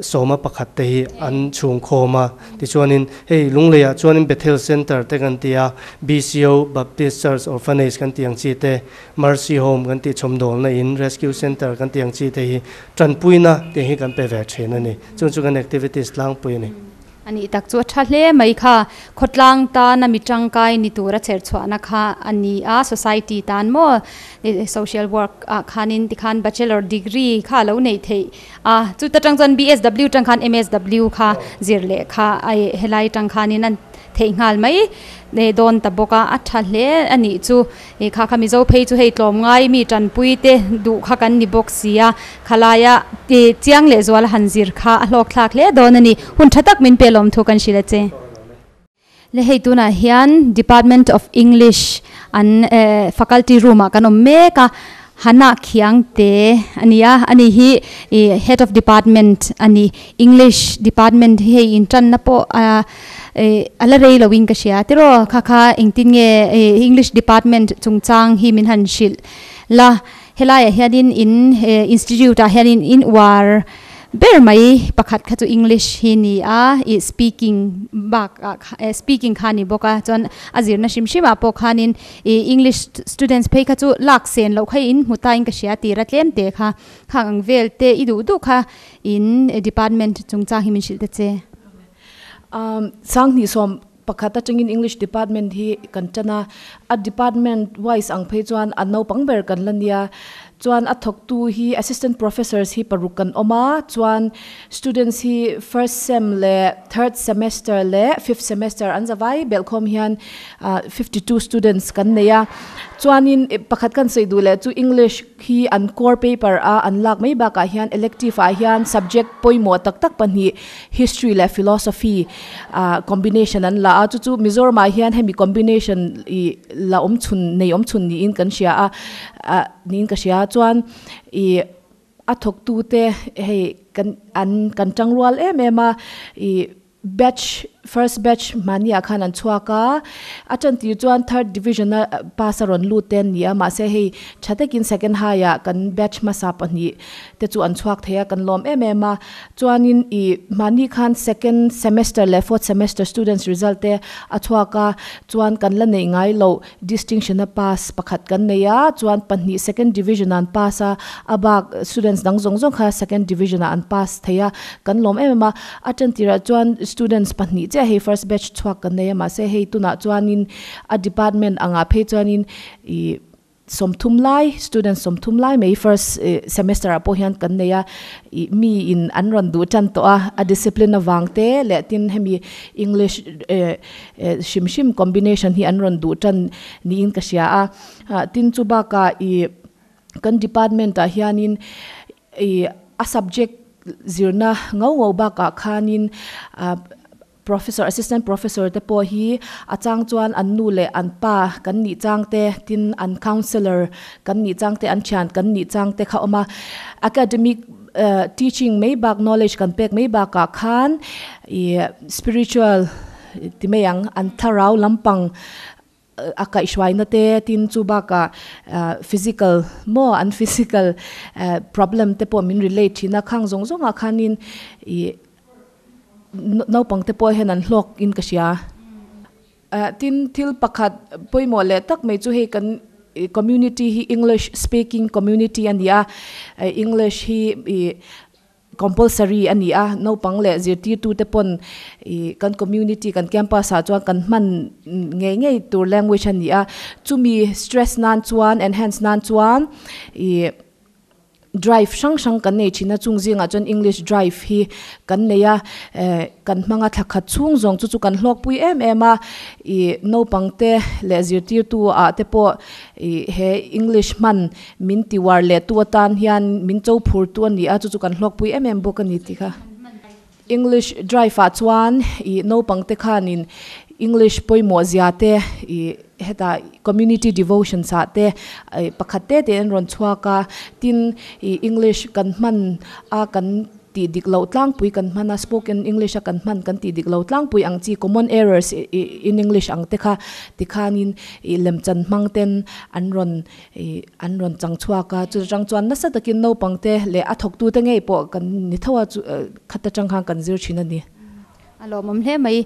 sawma pakhat te hi an chhung khawm a, tichuanin hei Lungleiah chuanin Bethel Centre te kan ti a, BCO, Baptist Church Orphanage kan tih ang chi te, Mercy Home kan tih chhawmdawlna in, Rescue Centre kan tih ang chi te hi tanpuina tih hi kan pe ve thin a ni. Chung chu kan activities tlangpui a ni. A nih tak chu a tha hle mai kha. Khawtlang tana mi tangkai ni tura cher chhuahna kha a ni a, society tan maw social work ah khanin tikhan bachelor degree kha a lo neih theih a, chuta tang chuan BSW tang khan MSW kha zir leh kha a helai tang khanin a theih nghal mai dawn ta bawk a, a tha hle a nih chu. I kha kha Mizo phei chu hei tlawmngai mi tanpui te duh kha kan ni bawk si a, khalaia i chiang leh zual a han zir kha a hlawk thlak hle dawn a ni. Hun tha tak min pe lawm thu kan hrilh a che. Le hei tunah hian Department of English an faculty room ah kan awm mek a, Hannah Khiangte a ni a, ani hi i Head of Department a ni. English Department hi hei intanna pawh a A la rei loin ka hria tiraw kha kha engtin nge English department chungchang hi min han hrilh la helaiah hianin in institute ah hianin in uar ber mai pakhat kha chu English hi ni a ih speaking bak ah speaking kha ni bawk a chuan a zirna hrim hrim ah pawh khanin ih English students phei kha chu lak sen loh kha in hmu ta in ka hria tira tlem te kha khang ang vel te i duh duh kha in department chungchang hi min hrilh ta che. Sanghnih sawm pakhat atangin English department hi kan tan a, a department wise ang phei chuan a naupang ber kan la nia. Chuan a thawktu hi assistant professors hi paruk kan awm a, chuan students hi first sem leh third semester leh fifth semester an zavai belhkhawm hian 52 students kan nei a. Chuanin pakhat kan sawi duh leh chu English hi an core paper a an lak mai bakah hian elective ah hian subject pawimawh tak tak pahnih History leh Philosophy ah combination an la a, chu chu Mizoramah hian hemi combination ih la awm chhun nei awm chhun niin kan hria a, ah niin ka hria a, chuan ih a thawktute hei kan an kan tangrual em em a, ih batch first batch mahniah khan an chhuak a, a tantir chuan third division a pass a rawn lut te an ni a, mahse hei tha takin second high ah kan batch hmasa pahnih te chu an chhuak thei a, kan lawm em em a. Chuanin ih mahni khan second semester leh fourth semester students result te a chhuak a, chuan kan la neih ngai loh distinction a pass pakhat kan nei a, chuan pahnih second division ah an pass a, a bak students dang zawng zawng kha second division ah an pass thei a, kan lawm em em a. A tantirah chuan students pahnih chiah hei first batch chhuak kan nei a mahse hei tunah chuanin a department angah phei chuanin ih sawmthum lai student sawmthum lai mai first ih semester ah pawh hian kan nei a ih mi in an rawn duh tan tawh a a discipline avang te leh tin hemi english eh eh hrim hrim combination hi an rawn duh tan niin ka hria a ah tin chu bakah ih kan department ah hianin ih a subject zirna ngau ngau bakah khanin ah professor assistant professor te pawh hi a chang chuan an nu leh an pa kan nih chang te tin an counsellor kan nih chang te an thian kan nih chang te kha a awm a academic eh teaching mai bak knowledge kan pek mai bakah khan ih spiritual ti mai ang an thlarau lampang a kaihhruaina te tin chu bakah physical maw an physical problem te pawh min relate thin a khang zawng zawngah khanin ih naupang te pawh hian an hlawk in ka hria. Tin thil pakhat pawimawh leh tak mai chu hei kan community hi English speaking community a ni a, English hi ih Compulsory a ni a, naupang leh zirtirtute pawn ih kan community, kan campus ah chuan kan hman ngei ngei tur language a ni a, chumi stress nan chuan, enhance nan chuan ih drive hrang hrang kan nei thin a, chung zingah chuan English drive hi kan nei a, eh kan hmanga thla khat chhung zawng chu chu kan hlawkpui em em a, ih naupang te leh zirtirtu ah te pawh ih he English hman Min ti uar leh tu atan hian min cho phur tu a ni a, chu chu kan hlawkpui em em bawk a ni tih kha. English drive ah chuan ih naupang te khanin English pawimawh zia te ih hetah community devotions ah te ih pakhat te te an rawn chhuak a, tin ih English kan hman a kan Tih dik loh tlangpui kan hman a, spoken English a kan hman kan tih dik lo tlangpui ang chi common errors in English ang te kha tikhanin ih lemchan hmang ten an rawn ih an rawn chang chhuak a, chu chang chuan nasa takin naupang te leh a thawktu te ngei pawh kan ni tho a chu khata chang khan kan zir thin a ni. A lawmawm hle mai.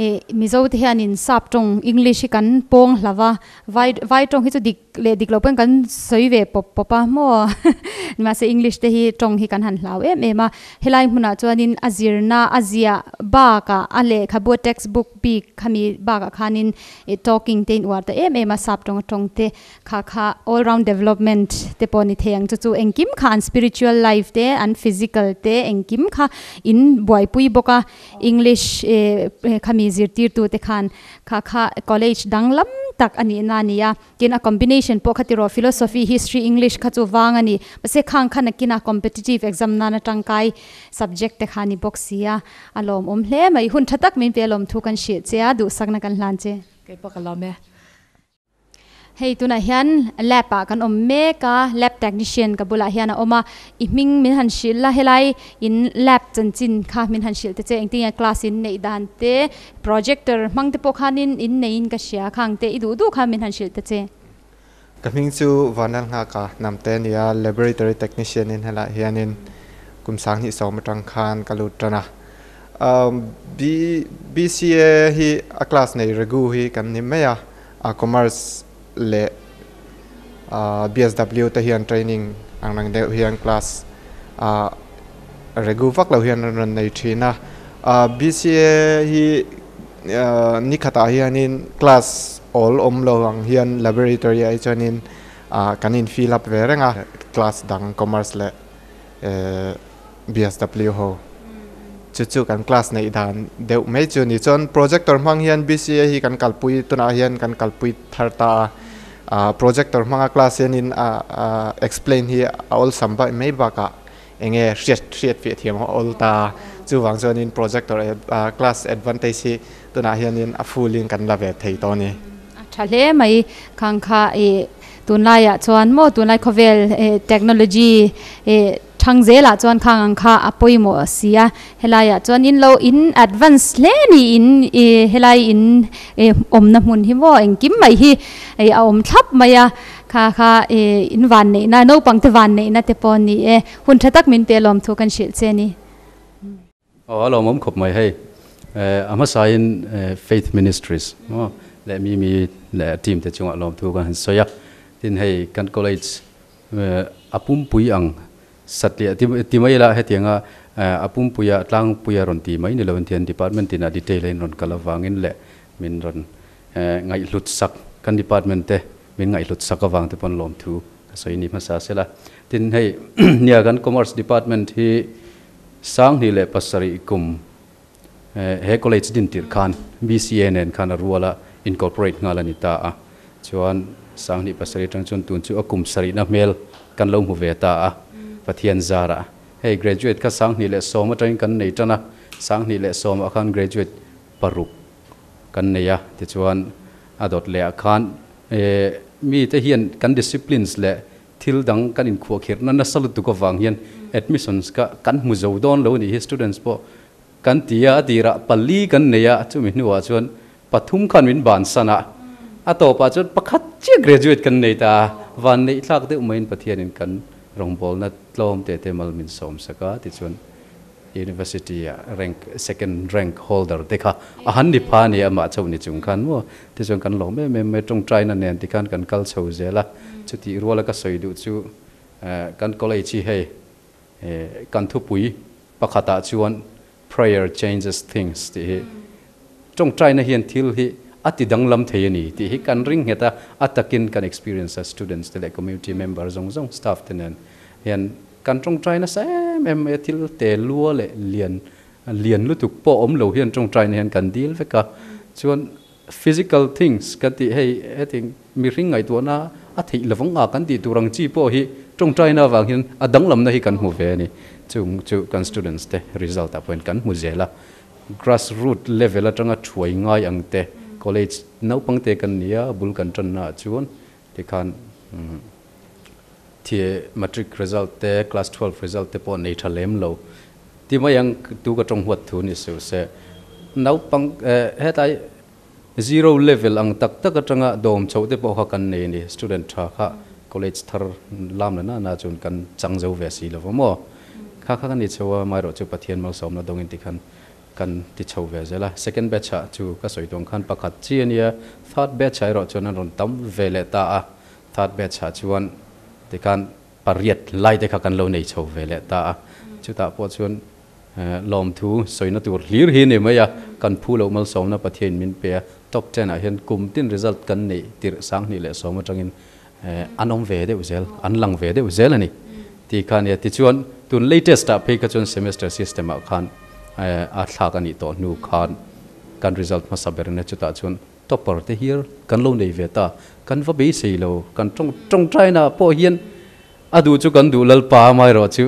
Ih Mizo te hianin sap tawng English hi kan pawng hla va, vai vai tawng hi chu dik leh dik lo pawhin kan sawi ve pawp pawp a maw mahse English te hi tawng hi kan han hlau em em a. Helai hmunah chuanin a zirna a ziah bakah a lehkhabu a textbook bik khami bakah khanin ih talking te in uar ta em em a sap tawng atawng te Kha kha all round development te pawh ni thei ang chu chu engkim kha an spiritual life te an physical te engkim kha in buaipui bawk a English khami zirtirtu te khan kha kha college danglam tak a nih na a ni a tin a combination pawh kha tiraw philosophy history English kha chu vang a ni mahse khang kha nakin a competitive exam nana tangkai subject te kha a ni bawk si a a lawmawm hle mai hun tha tak min pe lawm thu kan hrilh che a duhsakna kan hlan che. Kei pawh ka lawm e. Hei tunah hian lab ah kan awm mek a, lab technician ka bulah hian a awm a, i hming min han hrilh la, helai in lab chanchin kha min han hrilh ta che, engtin nge class in neih dan te, projector hmang te pawh khanin in neiin ka hria khang te i duh duh kha min han hrilh ta che. Ka hming chu Vanlalnghaka Hnamte a ni a, laboratory technician in helaiah hianin kum 2010 atang khan ka lut tan a. BCA hi a class nei regu hi kan ni mai a. A Commerce leh BSW te hian training ang reng deuh hian class regu vak lo hian an rawn nei thin a. BCA hi ni khatah hianin class awl awm lo ang hian laboratory ah hi chuanin kan in fill up ve reng a. Class dang Commerce leh BSW ho chu chu kan class neih dan deuh mai chu ni. Chuan projector hmang hian BCA hi kan kalpui tunah hian kan kalpui thar ta a, ah projector hmanga class hianin ah explain hi a awlsam vaih mai bakah enge hriat hriat fiah thiam a awl ta a, chuvang chuanin projector class advantage hi tunah hianin a full in kan la ve thei tawh a ni. A tha hle mai khang kha ih Tunlaiah chuan maw tunlai khawvel technology thang zelah chuan khang ang kha a pawimawh si a, helaiah chuan in lo in advance hle ni in helai in awmna hmun hi maw engkim mai hi a awm thlap mai a, kha kha in van neihna naupang te van neihna te pawh a ni e, hun tha tak min pe lawm thu kan hrilh che a ni. Aw a lawmawm khawp mai hei. A hmasain Faith Ministries maw leh Mimi leh a team te chungah lawmthu kan han sawi a. Tin hei kan college a pumpui ang Satliah ti mai ila hetianga a pumpuia tlangpuia rawn ti mai ni lo in tihian department tinah detail a in rawn kal avangin leh min rawn ngaihhlut sak kan department te min ngaihhlut sak avang te pawn lawmthu ka sawi ni hmasa sela. Tin hei nia kan commerce department hi 2007 kum he college din tirh khan BCA nen khan a ruala incorporate nghal a ni ta a. Chuan 2007 atang chuan tun chu a kum sarihna hmel kan lo hmu ve ta a, Pathian zarah. Hei graduate kha 2010 atangin kan nei tan a, 2010 ah khan graduate paruk kan nei a, tichuan a dawt leh ah khan mite hian kan disciplines leh thil dang kan inkhuahkhirhna nasa lutuk avang hian admissions kha kan hmu zo dawn lo a nih hi students pawh kan ti a, a tirah pali kan nei a, chumi hnuah chuan pathum khan min bansan a, a tawpah chuan pakhat chiah graduate kan nei ta a, van neih thlak deuh maiin Pathianin kan rawngbawlna tlawm te te mal min sawm sak a, tichuan University ah rank second rank holder te kha a han ni pha a ni amah chauh ni chung khan maw tichuan kan lawm em em mai tawngtaina nen tikhan kan kal chho zel a, chutih ruala ka sawi duh chu kan college hi hei kan thupui pakhatah chuan prayer changes things tih hi tawngtaina hian thil hi a ti danglam thei a ni tih hi kan ring nghet a, a takin kan experience a students te leh community member zawng zawng staff te nen hian Kan tawngtai nasa em em mai a, thil te lua leh lian lian lutuk pawh awm lo hian tawngtaina hian kan dil vek a. Chuan physical things kan tih hei heti mihring ngaihtuahna a theih lovang a kan tih tur ang chi pawh hi tawngtaina avang hian a danglamna hi kan hmu ve a ni. Chung chu kan students te result ah pawhin kan hmu zel a. Grass root level atanga thuai ngai ang te college naupang te kan ni a, bul kan tanna ah chuan tikhan Thie matric result te class 12 result te pawh nei tha lem lo. Ti mai ang tu ka tawng huat thu ni suh se. Naupang hetlai zero level ang tak tak atanga dawm chhoh te pawh kha kan nei a ni. Student tha kha college thar lam la na na chuan kan chang zo ve si lo va maw. Kha kha ka ni chho a, amaherawh chu Pathian malsawmna dawngin tikhan kan ti chho ve zel a. Second batch ah chu ka sawi tuang khan pakhat chi a nia, third batch ah erawh chuan an rawn tam ve leh ta a. Third batch ah chuan tikhan pariat lai te kha kan lo nei chho ve leh ta a, chutah pawh chuan lawmthu sawina tur hlir hi ni mai a, kan phu loh malsawmna Pathiain min pe a, top ten ah hian kum tin result kan neih tirh 2010 atangin an awm ve deuh zel, an lang ve deuh zel a ni tih kha a nia. Tichuan tun latest ah phei kha chuan semester system ah khan a thlak a nih tawh hnu khan kan result hmasa ber nia chutah chuan Topper te hiar kan lo nei ve ta, kan va beisei lo, kan tawng tawngtaina pawh hian a duh chu kan duh Lalpa amaherawh chu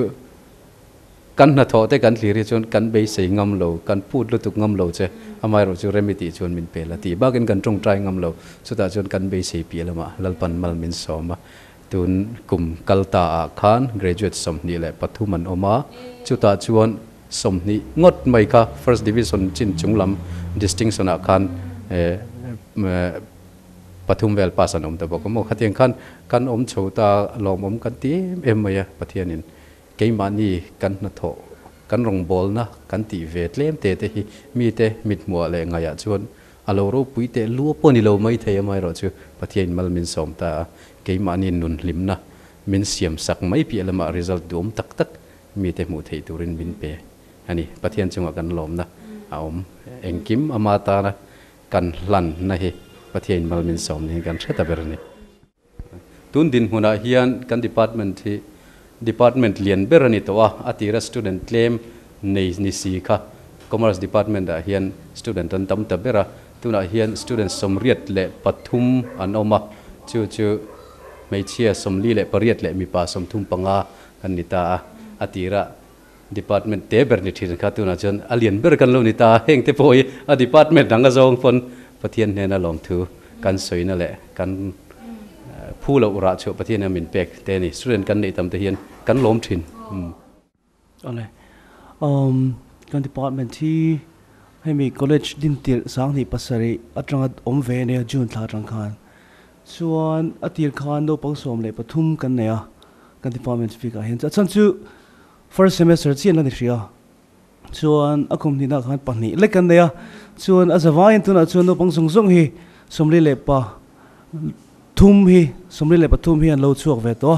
kan hnathawh te kan thlir hi chuan kan beisei ngam lo, kan phut lutuk ngam lo che, amaherawh chu remi tih chuan min pe la tih bakin kan tawngtai ngam lo, chutah chuan kan beisei piah lamah Lalpan mal min sawm a, tun kum kal ta ah khan graduate 23 an awm a, chutah chuan 20 ngawt mai kha first division chin chung lam distinction ah khan pathum vel pass an awm ta bawk a maw khatiang khan kan awm chho ta lawmawm kan ti em em mai a Pathianin keimahni kan hnathawh kan rawngbawlna kan tih ve tlem te te hi mite mithmuah leh ngaihah chuan a lo ropui teh lua pawh ni lo mai thei amaherawh chu Pathianin mal min sawm ta a keimahni nun hlimna min siam sak mai piah lamah result duhawm tak tak mite hmuh theih turin min pe a ni. Pathian chungah kan lawmna a awm. Engkim ama tana kan hlanna hi Pathianin mal min sawm niin kan hre ta ber a ni. Tun dinhmunah hian kan department hi department lian ber a ni tawh a, a tira student tlem nei ni si kha Commerce department ah hian student an tam ta ber a, tunah hian student 83 an awm a, chu chu hmeichhia 48 leh mipa 35 Kan ni ta a, a tira department te ber ni thin kha tunah chuan a lian ber kan lo ni ta a, heng te pawh hi a department dang a zawng pawn Pathian hnena lawmthu kan sawina leh kan phu loh rah chhuah Pathian hian min pek te a ni. Student kan neih tam te hian kan lawm thin. Awle, kan department hi hemi college din tirh 2007 atanga awm ve a nia June thla atang khan. Chuan a tir khan naupang 13 kan nei a. Kan department speaker hian a chhan chu first semester chian la ni hria chuan a kum hnihna khan pahnih lek an nei a chuan a zavaiin tunah chuan naupang zawng zawng hi 43 hi 43 hi an lo chhuak ve tawh a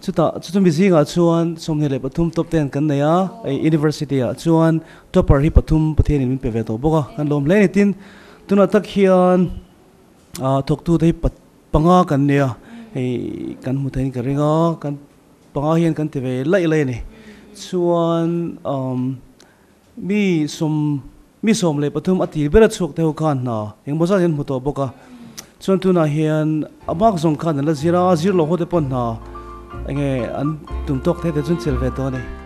Chutah chu chumi zingah chuan 23 top ten kan nei a, University ah chuan topper hi pathum Pathianin min pe ve tawh bawk a, kan lawm hle a ni. Tin, tunah tak hian thawktute hi panga kan nia, hei kan hmu theiin ka ring a, kan panga hian kan ti ve laih laih a ni. Chuan mi sawm mi 13 a tir ber a chhuak te ho khan hna engmaw zat hian hmu tawh bawk a, chuan tunah hian a bak zawng khan an la zir a, zir lo ho te pawh hna enge an tum tawk thei te chuan chel ve tawh a ni.